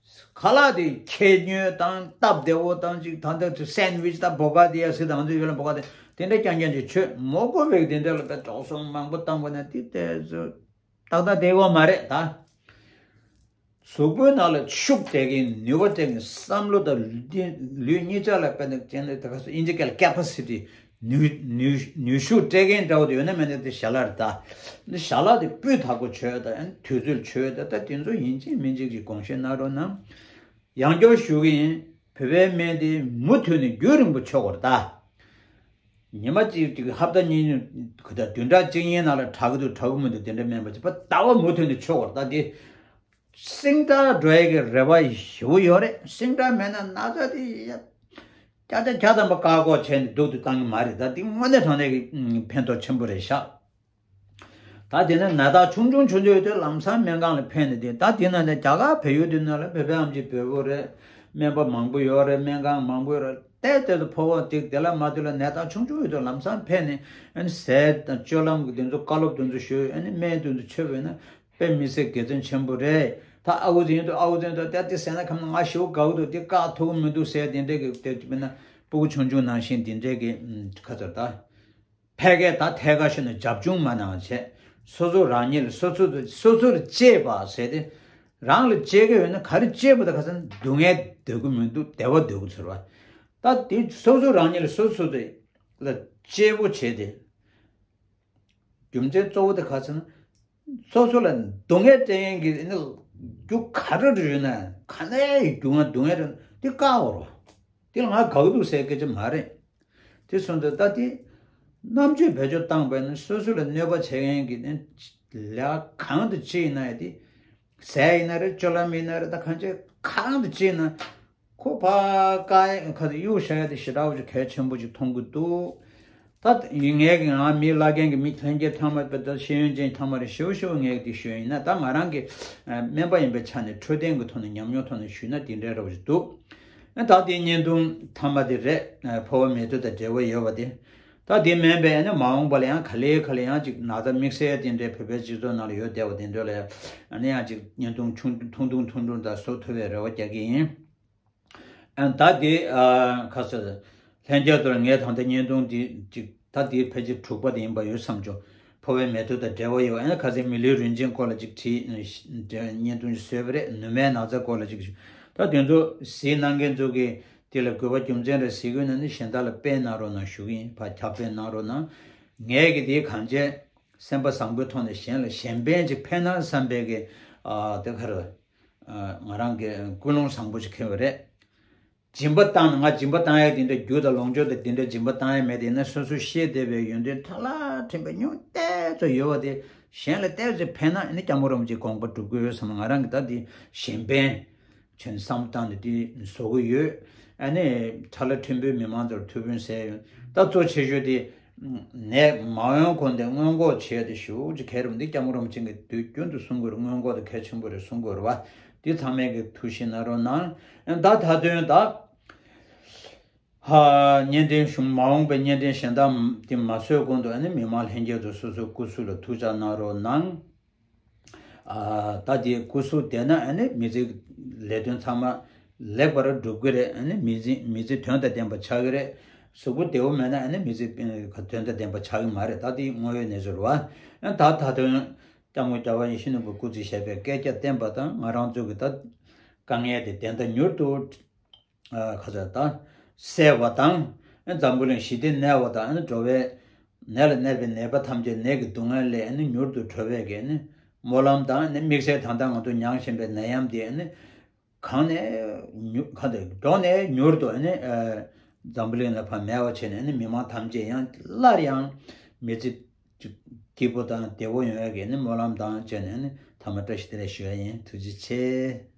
ཁ་ལག་དེ་ཁྱད་ཉོས་དང་སྟབས་བདེ་བོ་དང་ཅིག་ད་ལྟ་ཅིག་སེན་ཝིཆ་དང་སྦོ་ག་དེ་ཡ་ཟེར་དང་ང་ཚོ་ཡུལ་ལ་སྦོ་ག་དེ་དེ་འདྲ་རྐྱང་རྐྱང་ཅིག་མཆོད། མ་དགོས་པའི་དེ་འདྲ་ལ་དཔེ་འགྲོ་སོང་མང་པོ་བཏང་པ་ན་དེ་དེ་ཚོ་ཏག་ཏག་བསྡད་ཡོད་མ་རེད་ད། གཟུགས་པོའི་ནང་ལ་ཤུགས་སྤྲད་མཁན། ནུས་པ་སྤྲད་མཁན། བསམ་བློ་དང་ལུས་ལུས་གཉིས་ཆ་ལ་དཔེར་ན་ཅན་ལ་ད་ག་སོ་ཨིན་ཇི་སྐད་ལ་capacity ནུས་ནུས་ནུས་ཤུགས་སྤྲད་མཁན་འདྲ་བོ་དེ་ཡོད་ན་མེད་ན་དེ་ཞལ་ལག་རེད་ད། འདི་ཞལ་ལག་དེ་སྤུས་དག་པོ་མཆོད་ད། དུས་ཚོད་མཆོད་ད། ད་དེ་ཚོ་ཡིན་གཅིག་མིན་གཅིག་གི་དགོངས་བཞེས་གནང་རོགས་གནང་། ཡང་བསྐྱར་ཞུ་གི་ཡིན། བོད་པའི་སྨན་དེ་མུ་མཐུད་ནས་རྒྱུན་རིང་པོ་མཆོད་དགོས་རེད་ད། ཉི་མ་གཅིག་གཅིག་ཧབ་ཏ་གཉིས་གཉིས་གི་ད་བདུན་ཕྲག་གཅིག་གཉིས་ནང་ལ་དྲག་གི་འདུག་དྲག་གི་མི་འདུག་དེ་འདྲ་མིན་པ་བྱས་པ་ཟླ་བ་མུ་མཐུད་ནས་མཆོད་དགོས་རེད་ད། དེ་ཤིང་དྲག་འགྲོ་ཡས་ཀྱི་རེ་བ་ཞེ་པོ་ཡོད་རེད། ཤིང་དྲག་མེད་ན་ན་ཚ་དེ་ཡ་བརྒྱ་ཆ་བརྒྱ་ཐམ་པ་བཀག་འགོག་བྱས་ནས་སྡུག་ཏུ་བཏང་གི་མ་རེད་ད། དེ་དངོས་གནས་དྲང་གནས་ཀྱི་ཕན་ཐོགས་ཆེན་པོ་རེད་ཤག་ད་དེ་ནས་ནད་རྟགས་ཆུང་ཆུང་ཆུང་ཆུང་ཡོད་དུས་ལམ་སང་སྨན་ཁང་ལ་ཕེབས་ནས་དེ། ད་དེ་ནང་ནས་རྒྱ་གར་བལ་ཡུལ་དེ་ནང་ལ་བོད་པའི་ཨེམ་ཆི་བོད་པོ་རེད། སྨན་པ་མང་པོ་ཡོད་རེད། སྨན་ཁང་མང་པོ་ཡོད་རེད། ཏེ་ཏེ་དུ་ཕོ་བ་ཅིག་དེ་ལ་མ་དེ་ལ་ནད་རྟགས་ཆུང་ཆུང་ཡོད་དུས་ལམ་སང་ཕེབས་ནས་ཨ་ནི་ཟས་དང་སྤྱོད་ལམ་གྱི་དེ་ཚོ་བཀའ་སློབ་དེ་ཚོ་ཞུས། ཨ་ནི་སྨན་དེ་ཚོ་མཆོད་པས་ན་དཔེ་མི་སྲིད་དགེ་མཚན་ཆེན་པོ་རེད། ད་ཨ་ཁུ་ཟེར་དུས་ཨ་ཁུ་ཟེར་དུས་ད་དེ་ཟས་ན་ཁམས་ན་ང་ཞེ་པོ་དགའ་གི་འདུག་དེ་བཀག་ཐུབ་ཀྱི་མི་འདུག་ཟེར་དེ་འདྲས་ཀྱི་དེ་དཔེར་ན་སྤུ་གུ་ཆུང་ཆུང་ནང་བཞིན་དེ་འདྲས་ཀྱི་ཁ་ཚོར་ད། ཕལ་སྐད་ད་ཐད་ཀར་ཤོད་ན་རྒྱབ་ལྗོངས་མ་གནང་བྱས། སོ་སོ་རང་ཉིད་ལ་སོ་སོ་དང་སོ་སོར་གཅེས་པ་ཟེར་ཏེ། རང་ལ་གཅེས་ཀྱི་ཡོད་ན་ག་རེ་གཅེས་པ་དང་ཁ་སང་སྡུག་བསྔལ་འདོད་ཀྱི་མི་འདུག་བདེ་བ་འདོད་ཀྱི་ཚོར་བ། ད་དེ་སོ་སོ་རང་ཉིད་ལ་སོ་སོ་དེ་ལ་གཅེས་པོ་བྱས་ཏེ། རྒྱུ་མཚན་གཙོ་བོ་དེ་ག་ཚོད་ན། སོ་སོ་ལ་སྡུག་བསྔལ་སྤྲད་མཁན་གྱི་ནི་རྒྱུ་ག་རེ་རེ་ཡོད་ན་ག་ནས་རྒྱུ་ང་སྡུག་བསྔལ་རེ་དེ་བཀག་འོར་བ། དེ་ལ་ང་དགའ་གི་འདུག་ཟེར་སྐད་ཆ་མ་རེད། དེ་སོང་ཙང་ད་དེ་རྣམ་དཔྱོད་བེད་སྤྱོད་བཏང་བས་ན་སོ་སོ་ལ་གནོད་པ་བྱེད་མཁན་གྱི་ནི་ལས་གང་དུ་ཅི་ཡིན་ན་ཡང་དེ་ཟས་ཡིན་ན་རེད། སྤྱོད་ལམ་ཡིན་ན་རེད། ད་གང་ཅི་གང་དུ་ཅི་ཡིན་ན་ཁོ་ཕ་ཀ་ཁ་དུ་གཡུག་བཞག་ཡ་དེ་ཞེ་དྲག་པོ་ཅིག་གལ་ཆེན་པོ་ཅིག་མཐོང་གི་འདུག་ད་ངས་ཀྱི་ང་མི་བླ་རྒན་གྱི་མི་ལྷན་རྒྱས་ཐ་མ་པ་ད་ཤེས་ཡོན་ཅན་ཐ་མ་རེད། ཞེ་པོ་ཞེ་པོ་ངས་ཀྱི་དེ་ཞུ་ཡ་ཡིན་ན་ད་ང་རང་གི་སྨན་པ་ཡིན་པའི་ཆ་ནས་འཕྲོད་བསྟེན་གྱི་ཐོག་ནས་ཉམས་མྱོང་ཐོག་ནས་ཞུས་ན་དེ་འདྲའི་རབ་ཅིག་འདུག་ད་དེ་བརྙན་ཐུང་མཐའ་མ་དེ་རེད། ཕོ་བ་མེ་དྲོད་དང་འབྲེལ་བ་ཡོད་པ་དེ། ད་དེ་མིན་པའི་ཨ་ནི་མ་འོངས་པ་ལ་ཡང་ག་ལེ་ག་ལེ་ཡང་ཅིག་ན་ཚ་དམིགས་བསལ་དེ་འདྲའི་བོད་པའི་སྤྱི་ཚོགས་ནང་ལ་ཡོད་བསྡད་པ་དེ་འདྲ་ལ་ཨ་ནི་ཡང་ཅིག་བརྙན་ཐུང་ཆུང་ཐུང་ཐུང་ཐུང་ཐུང་དང་བཟོ་ཐུབ་པའི་རེ་བ་རྒྱག་གི་ཡིན། ཨ་ད་དེ་ཨ་ཁ་སང་ལྷན་རྒྱས་ཚོར་ངས་ད་ལྟ་བརྙན་ཐུང་འདི་ཅིག་ད་དེ་ཕལ་ཆེར་དྲུག་པ་དེ་ཡིན་པ་ཡོད་བསམ་བྱུང་། ཕོ་བའི་མེ་ཏོག་དང་འབྲེལ་བ་ཡོད། ཨ་ནི་ཁ་སང་མི་ལུས་རིན་ཆེན་སྐོར་ལ་ཅིག་བྲིས་བརྙན་ཐུང་ཅིག་བཟོས་པ་རེད། ནུ་མའི་ན་ཚ་སྐོར་ལ་ཅིག་ཞུ། ད་དེ་ཚོ་གཟིགས་གནང་མཁན་ཚོ་གིས་དེ་ལ་དགོས་པ་རྒྱུ་མཚན་རེ་གཟིགས་དགོས་ན་ནི་གཞན་དག་ལ་སྤེལ་གནང་རོགས་གནང་ཞུ་གི་ཡིན། ཕར་ཁྱབ་སྤེལ་གནང་རོགས་གནང་། ངས་ཀྱི་དེ་གང་བྱས་སེམས་པ་བཟང་པོའི་ཐོག་ནས་གཞན་ལ་གཞན་ཕན་ཅིག་ཕན་ན་བསམ་པའི་གི་ཨ་དེ་ག་རེ། ང་རང་གི་ཀུན་སློང་བཟང་པོ་ཞིག་འཁྱེར་བ་རེད། སྦྱིན་པ་བཏང་ན་ང་སྦྱིན་པ་བཏང་ཡག་དེ་འདྲ་རྒྱུ་དང་ལོངས་སྤྱོད་དང་དེ་འདྲ་སྦྱིན་པ་བཏང་ཡག་མེད་དེ་ན་སོ་སོ་ཤེས་བདེ་བའི་ཡོན་ཏན་ཕྲ་ལ་ཕྲན་པའི་ཉུང་ཏོག་ཙམ་ཡོད་པ་དེ་གཞན་ལ་ཏོག་ཙམ་ཕན་ན་ཨ་ནི་སྐྱབས་མགོན་རིན་པོ་ཆེའི་དགོངས་པ་འགྲུབ་ཀྱི་ཡོད་བསམ། ང་རང་གི་ད་དེ་གཞན་ཕན་བྱས་ནས་བསམ་བློ་བཏང་ནས་དེ་བཟོ་གི་ཡོད། ཨ་ནི་ཕྲ་ལ་ཕྲན་བུའི་མི་མང་ཚོར་ཐུགས་ཕན་གསལ་ཡོད། ད་གཙོ་ཆེ་ཤོས་དེ་ནད་མ་ཡོང་གོང་དེ་སྔོན་འགོག་བྱེད་ཡ་དེ་ཞེ་པོ་ཅིག་གལ་རུང་འདི་སྐྱབས་མགོན་རིན་པོ་ཆེ་གིས་དུས་རྒྱུན་དུ་གསུང་གི་རེད། སྔོན་འགོག་དེ་གལ་ཆེན་པོ་རེད་གསུང་གི་རེད་བ། འདི་ཚང་མས་ཀྱི་ཐུགས་ཞིབ་གནང་རོགས་གནང་། ད་ད་དོན་ད་ ཧ། བརྙན་འཕྲིན་བྱུང་མ་འོངས་པའི་བརྙན་འཕྲིན་གཞན་དག་དེ་མ་བཟོས་གོང་དུ་ཨ་ནི་མི་མང་ལྷན་རྒྱས་ཚོ་སོ་སོའི་སྐུ་གཟུགས་ལ་ཐུགས་ཅག་གནང་རོགས་གནང་། ཨ། ད་དེ་སྐུ་གཟུགས་བདེ་ན་ཨ་ནི་མི་ཚེ་ལས་དོན་ཚང་མ་ལེགས་པར་འགྲུབ་གི་རེད། ཨ་ནི་མི་ཚེ་མི་ཚེ་དོན་དང་ལྡན་པ་ཆགས་ཀྱི་རེད། གཟུགས་པོ་བདེ་བོ་མེད་ན་ཨ་ནི་མི་ཚེ་དོན་དང་ལྡན་པ་ཆགས་ཀྱི་མ་རེད། ད་དེ་དངོས་ཡོད་གནས་ཚུལ་རེད་བ། ཨ། ད་ད་དུང་སྐྱབས་མགོན་རྒྱལ་བ་ཡིད་བཞིན་ནོར་བུས་སྐུ་ཚེ་ཞབས་པད་བསྐལ་བརྒྱར་བརྟན་པ་དང་། ང་རང་ཚོ་གི་ད་དཀའ་ངལ་དེ་དེ་འདྲ་མྱུར་དུ། ཨ། ཁ་ཚ་ད་སེལ་བ་དང་། ཨ། འཛམ་བུ་གླིང་ཞི་བདེ་གནས་པ་དང་། ཨ་ནི་འགྲོ་བའི་ནད་ལ་གནས་པའི་ནད་པ་ཐམས་ཅད་ནད་ཀྱི་སྡུག་བསྔལ་ལས་ཨ་ནི་མྱུར་དུ་གྲོལ་བའི་གི་ཨ་ནི་སྨོན་ལམ་དང་། ཨ་ནི་དམིགས་བསལ་ད་ལྟ་ང་ཚོ་མྱངས་བཞིན་པའི་ནད་ཡམས་དེ་ཨ་ནི་གང་ནས་མྱུར་ག་དེ་མགྱོགས་ནས་མྱུར་དུ་ཨ་ནི། ཨ། འཛམ་བུ་གླིང་ལ་ཕར་མེད་པ་བྱས་ནས། ཨ་ནི་མི་མང་ཐམས་ཅད་ཡང་སླར་ཡང་མི་ཚེ་གཅིག་སྐྱིད་པོ་དང་བདེ་བོ་ཡོང་ཡག་གི་ཨ་ནི་སྨོན་ལམ་དང་བཅས་ནས། ཨ་ནི་མཐའ་མ་བཀྲ་ཤིས་བདེ་ལེགས་ཞུ་ཡ་ཡིན། ཐུགས་རྗེ་ཆེ།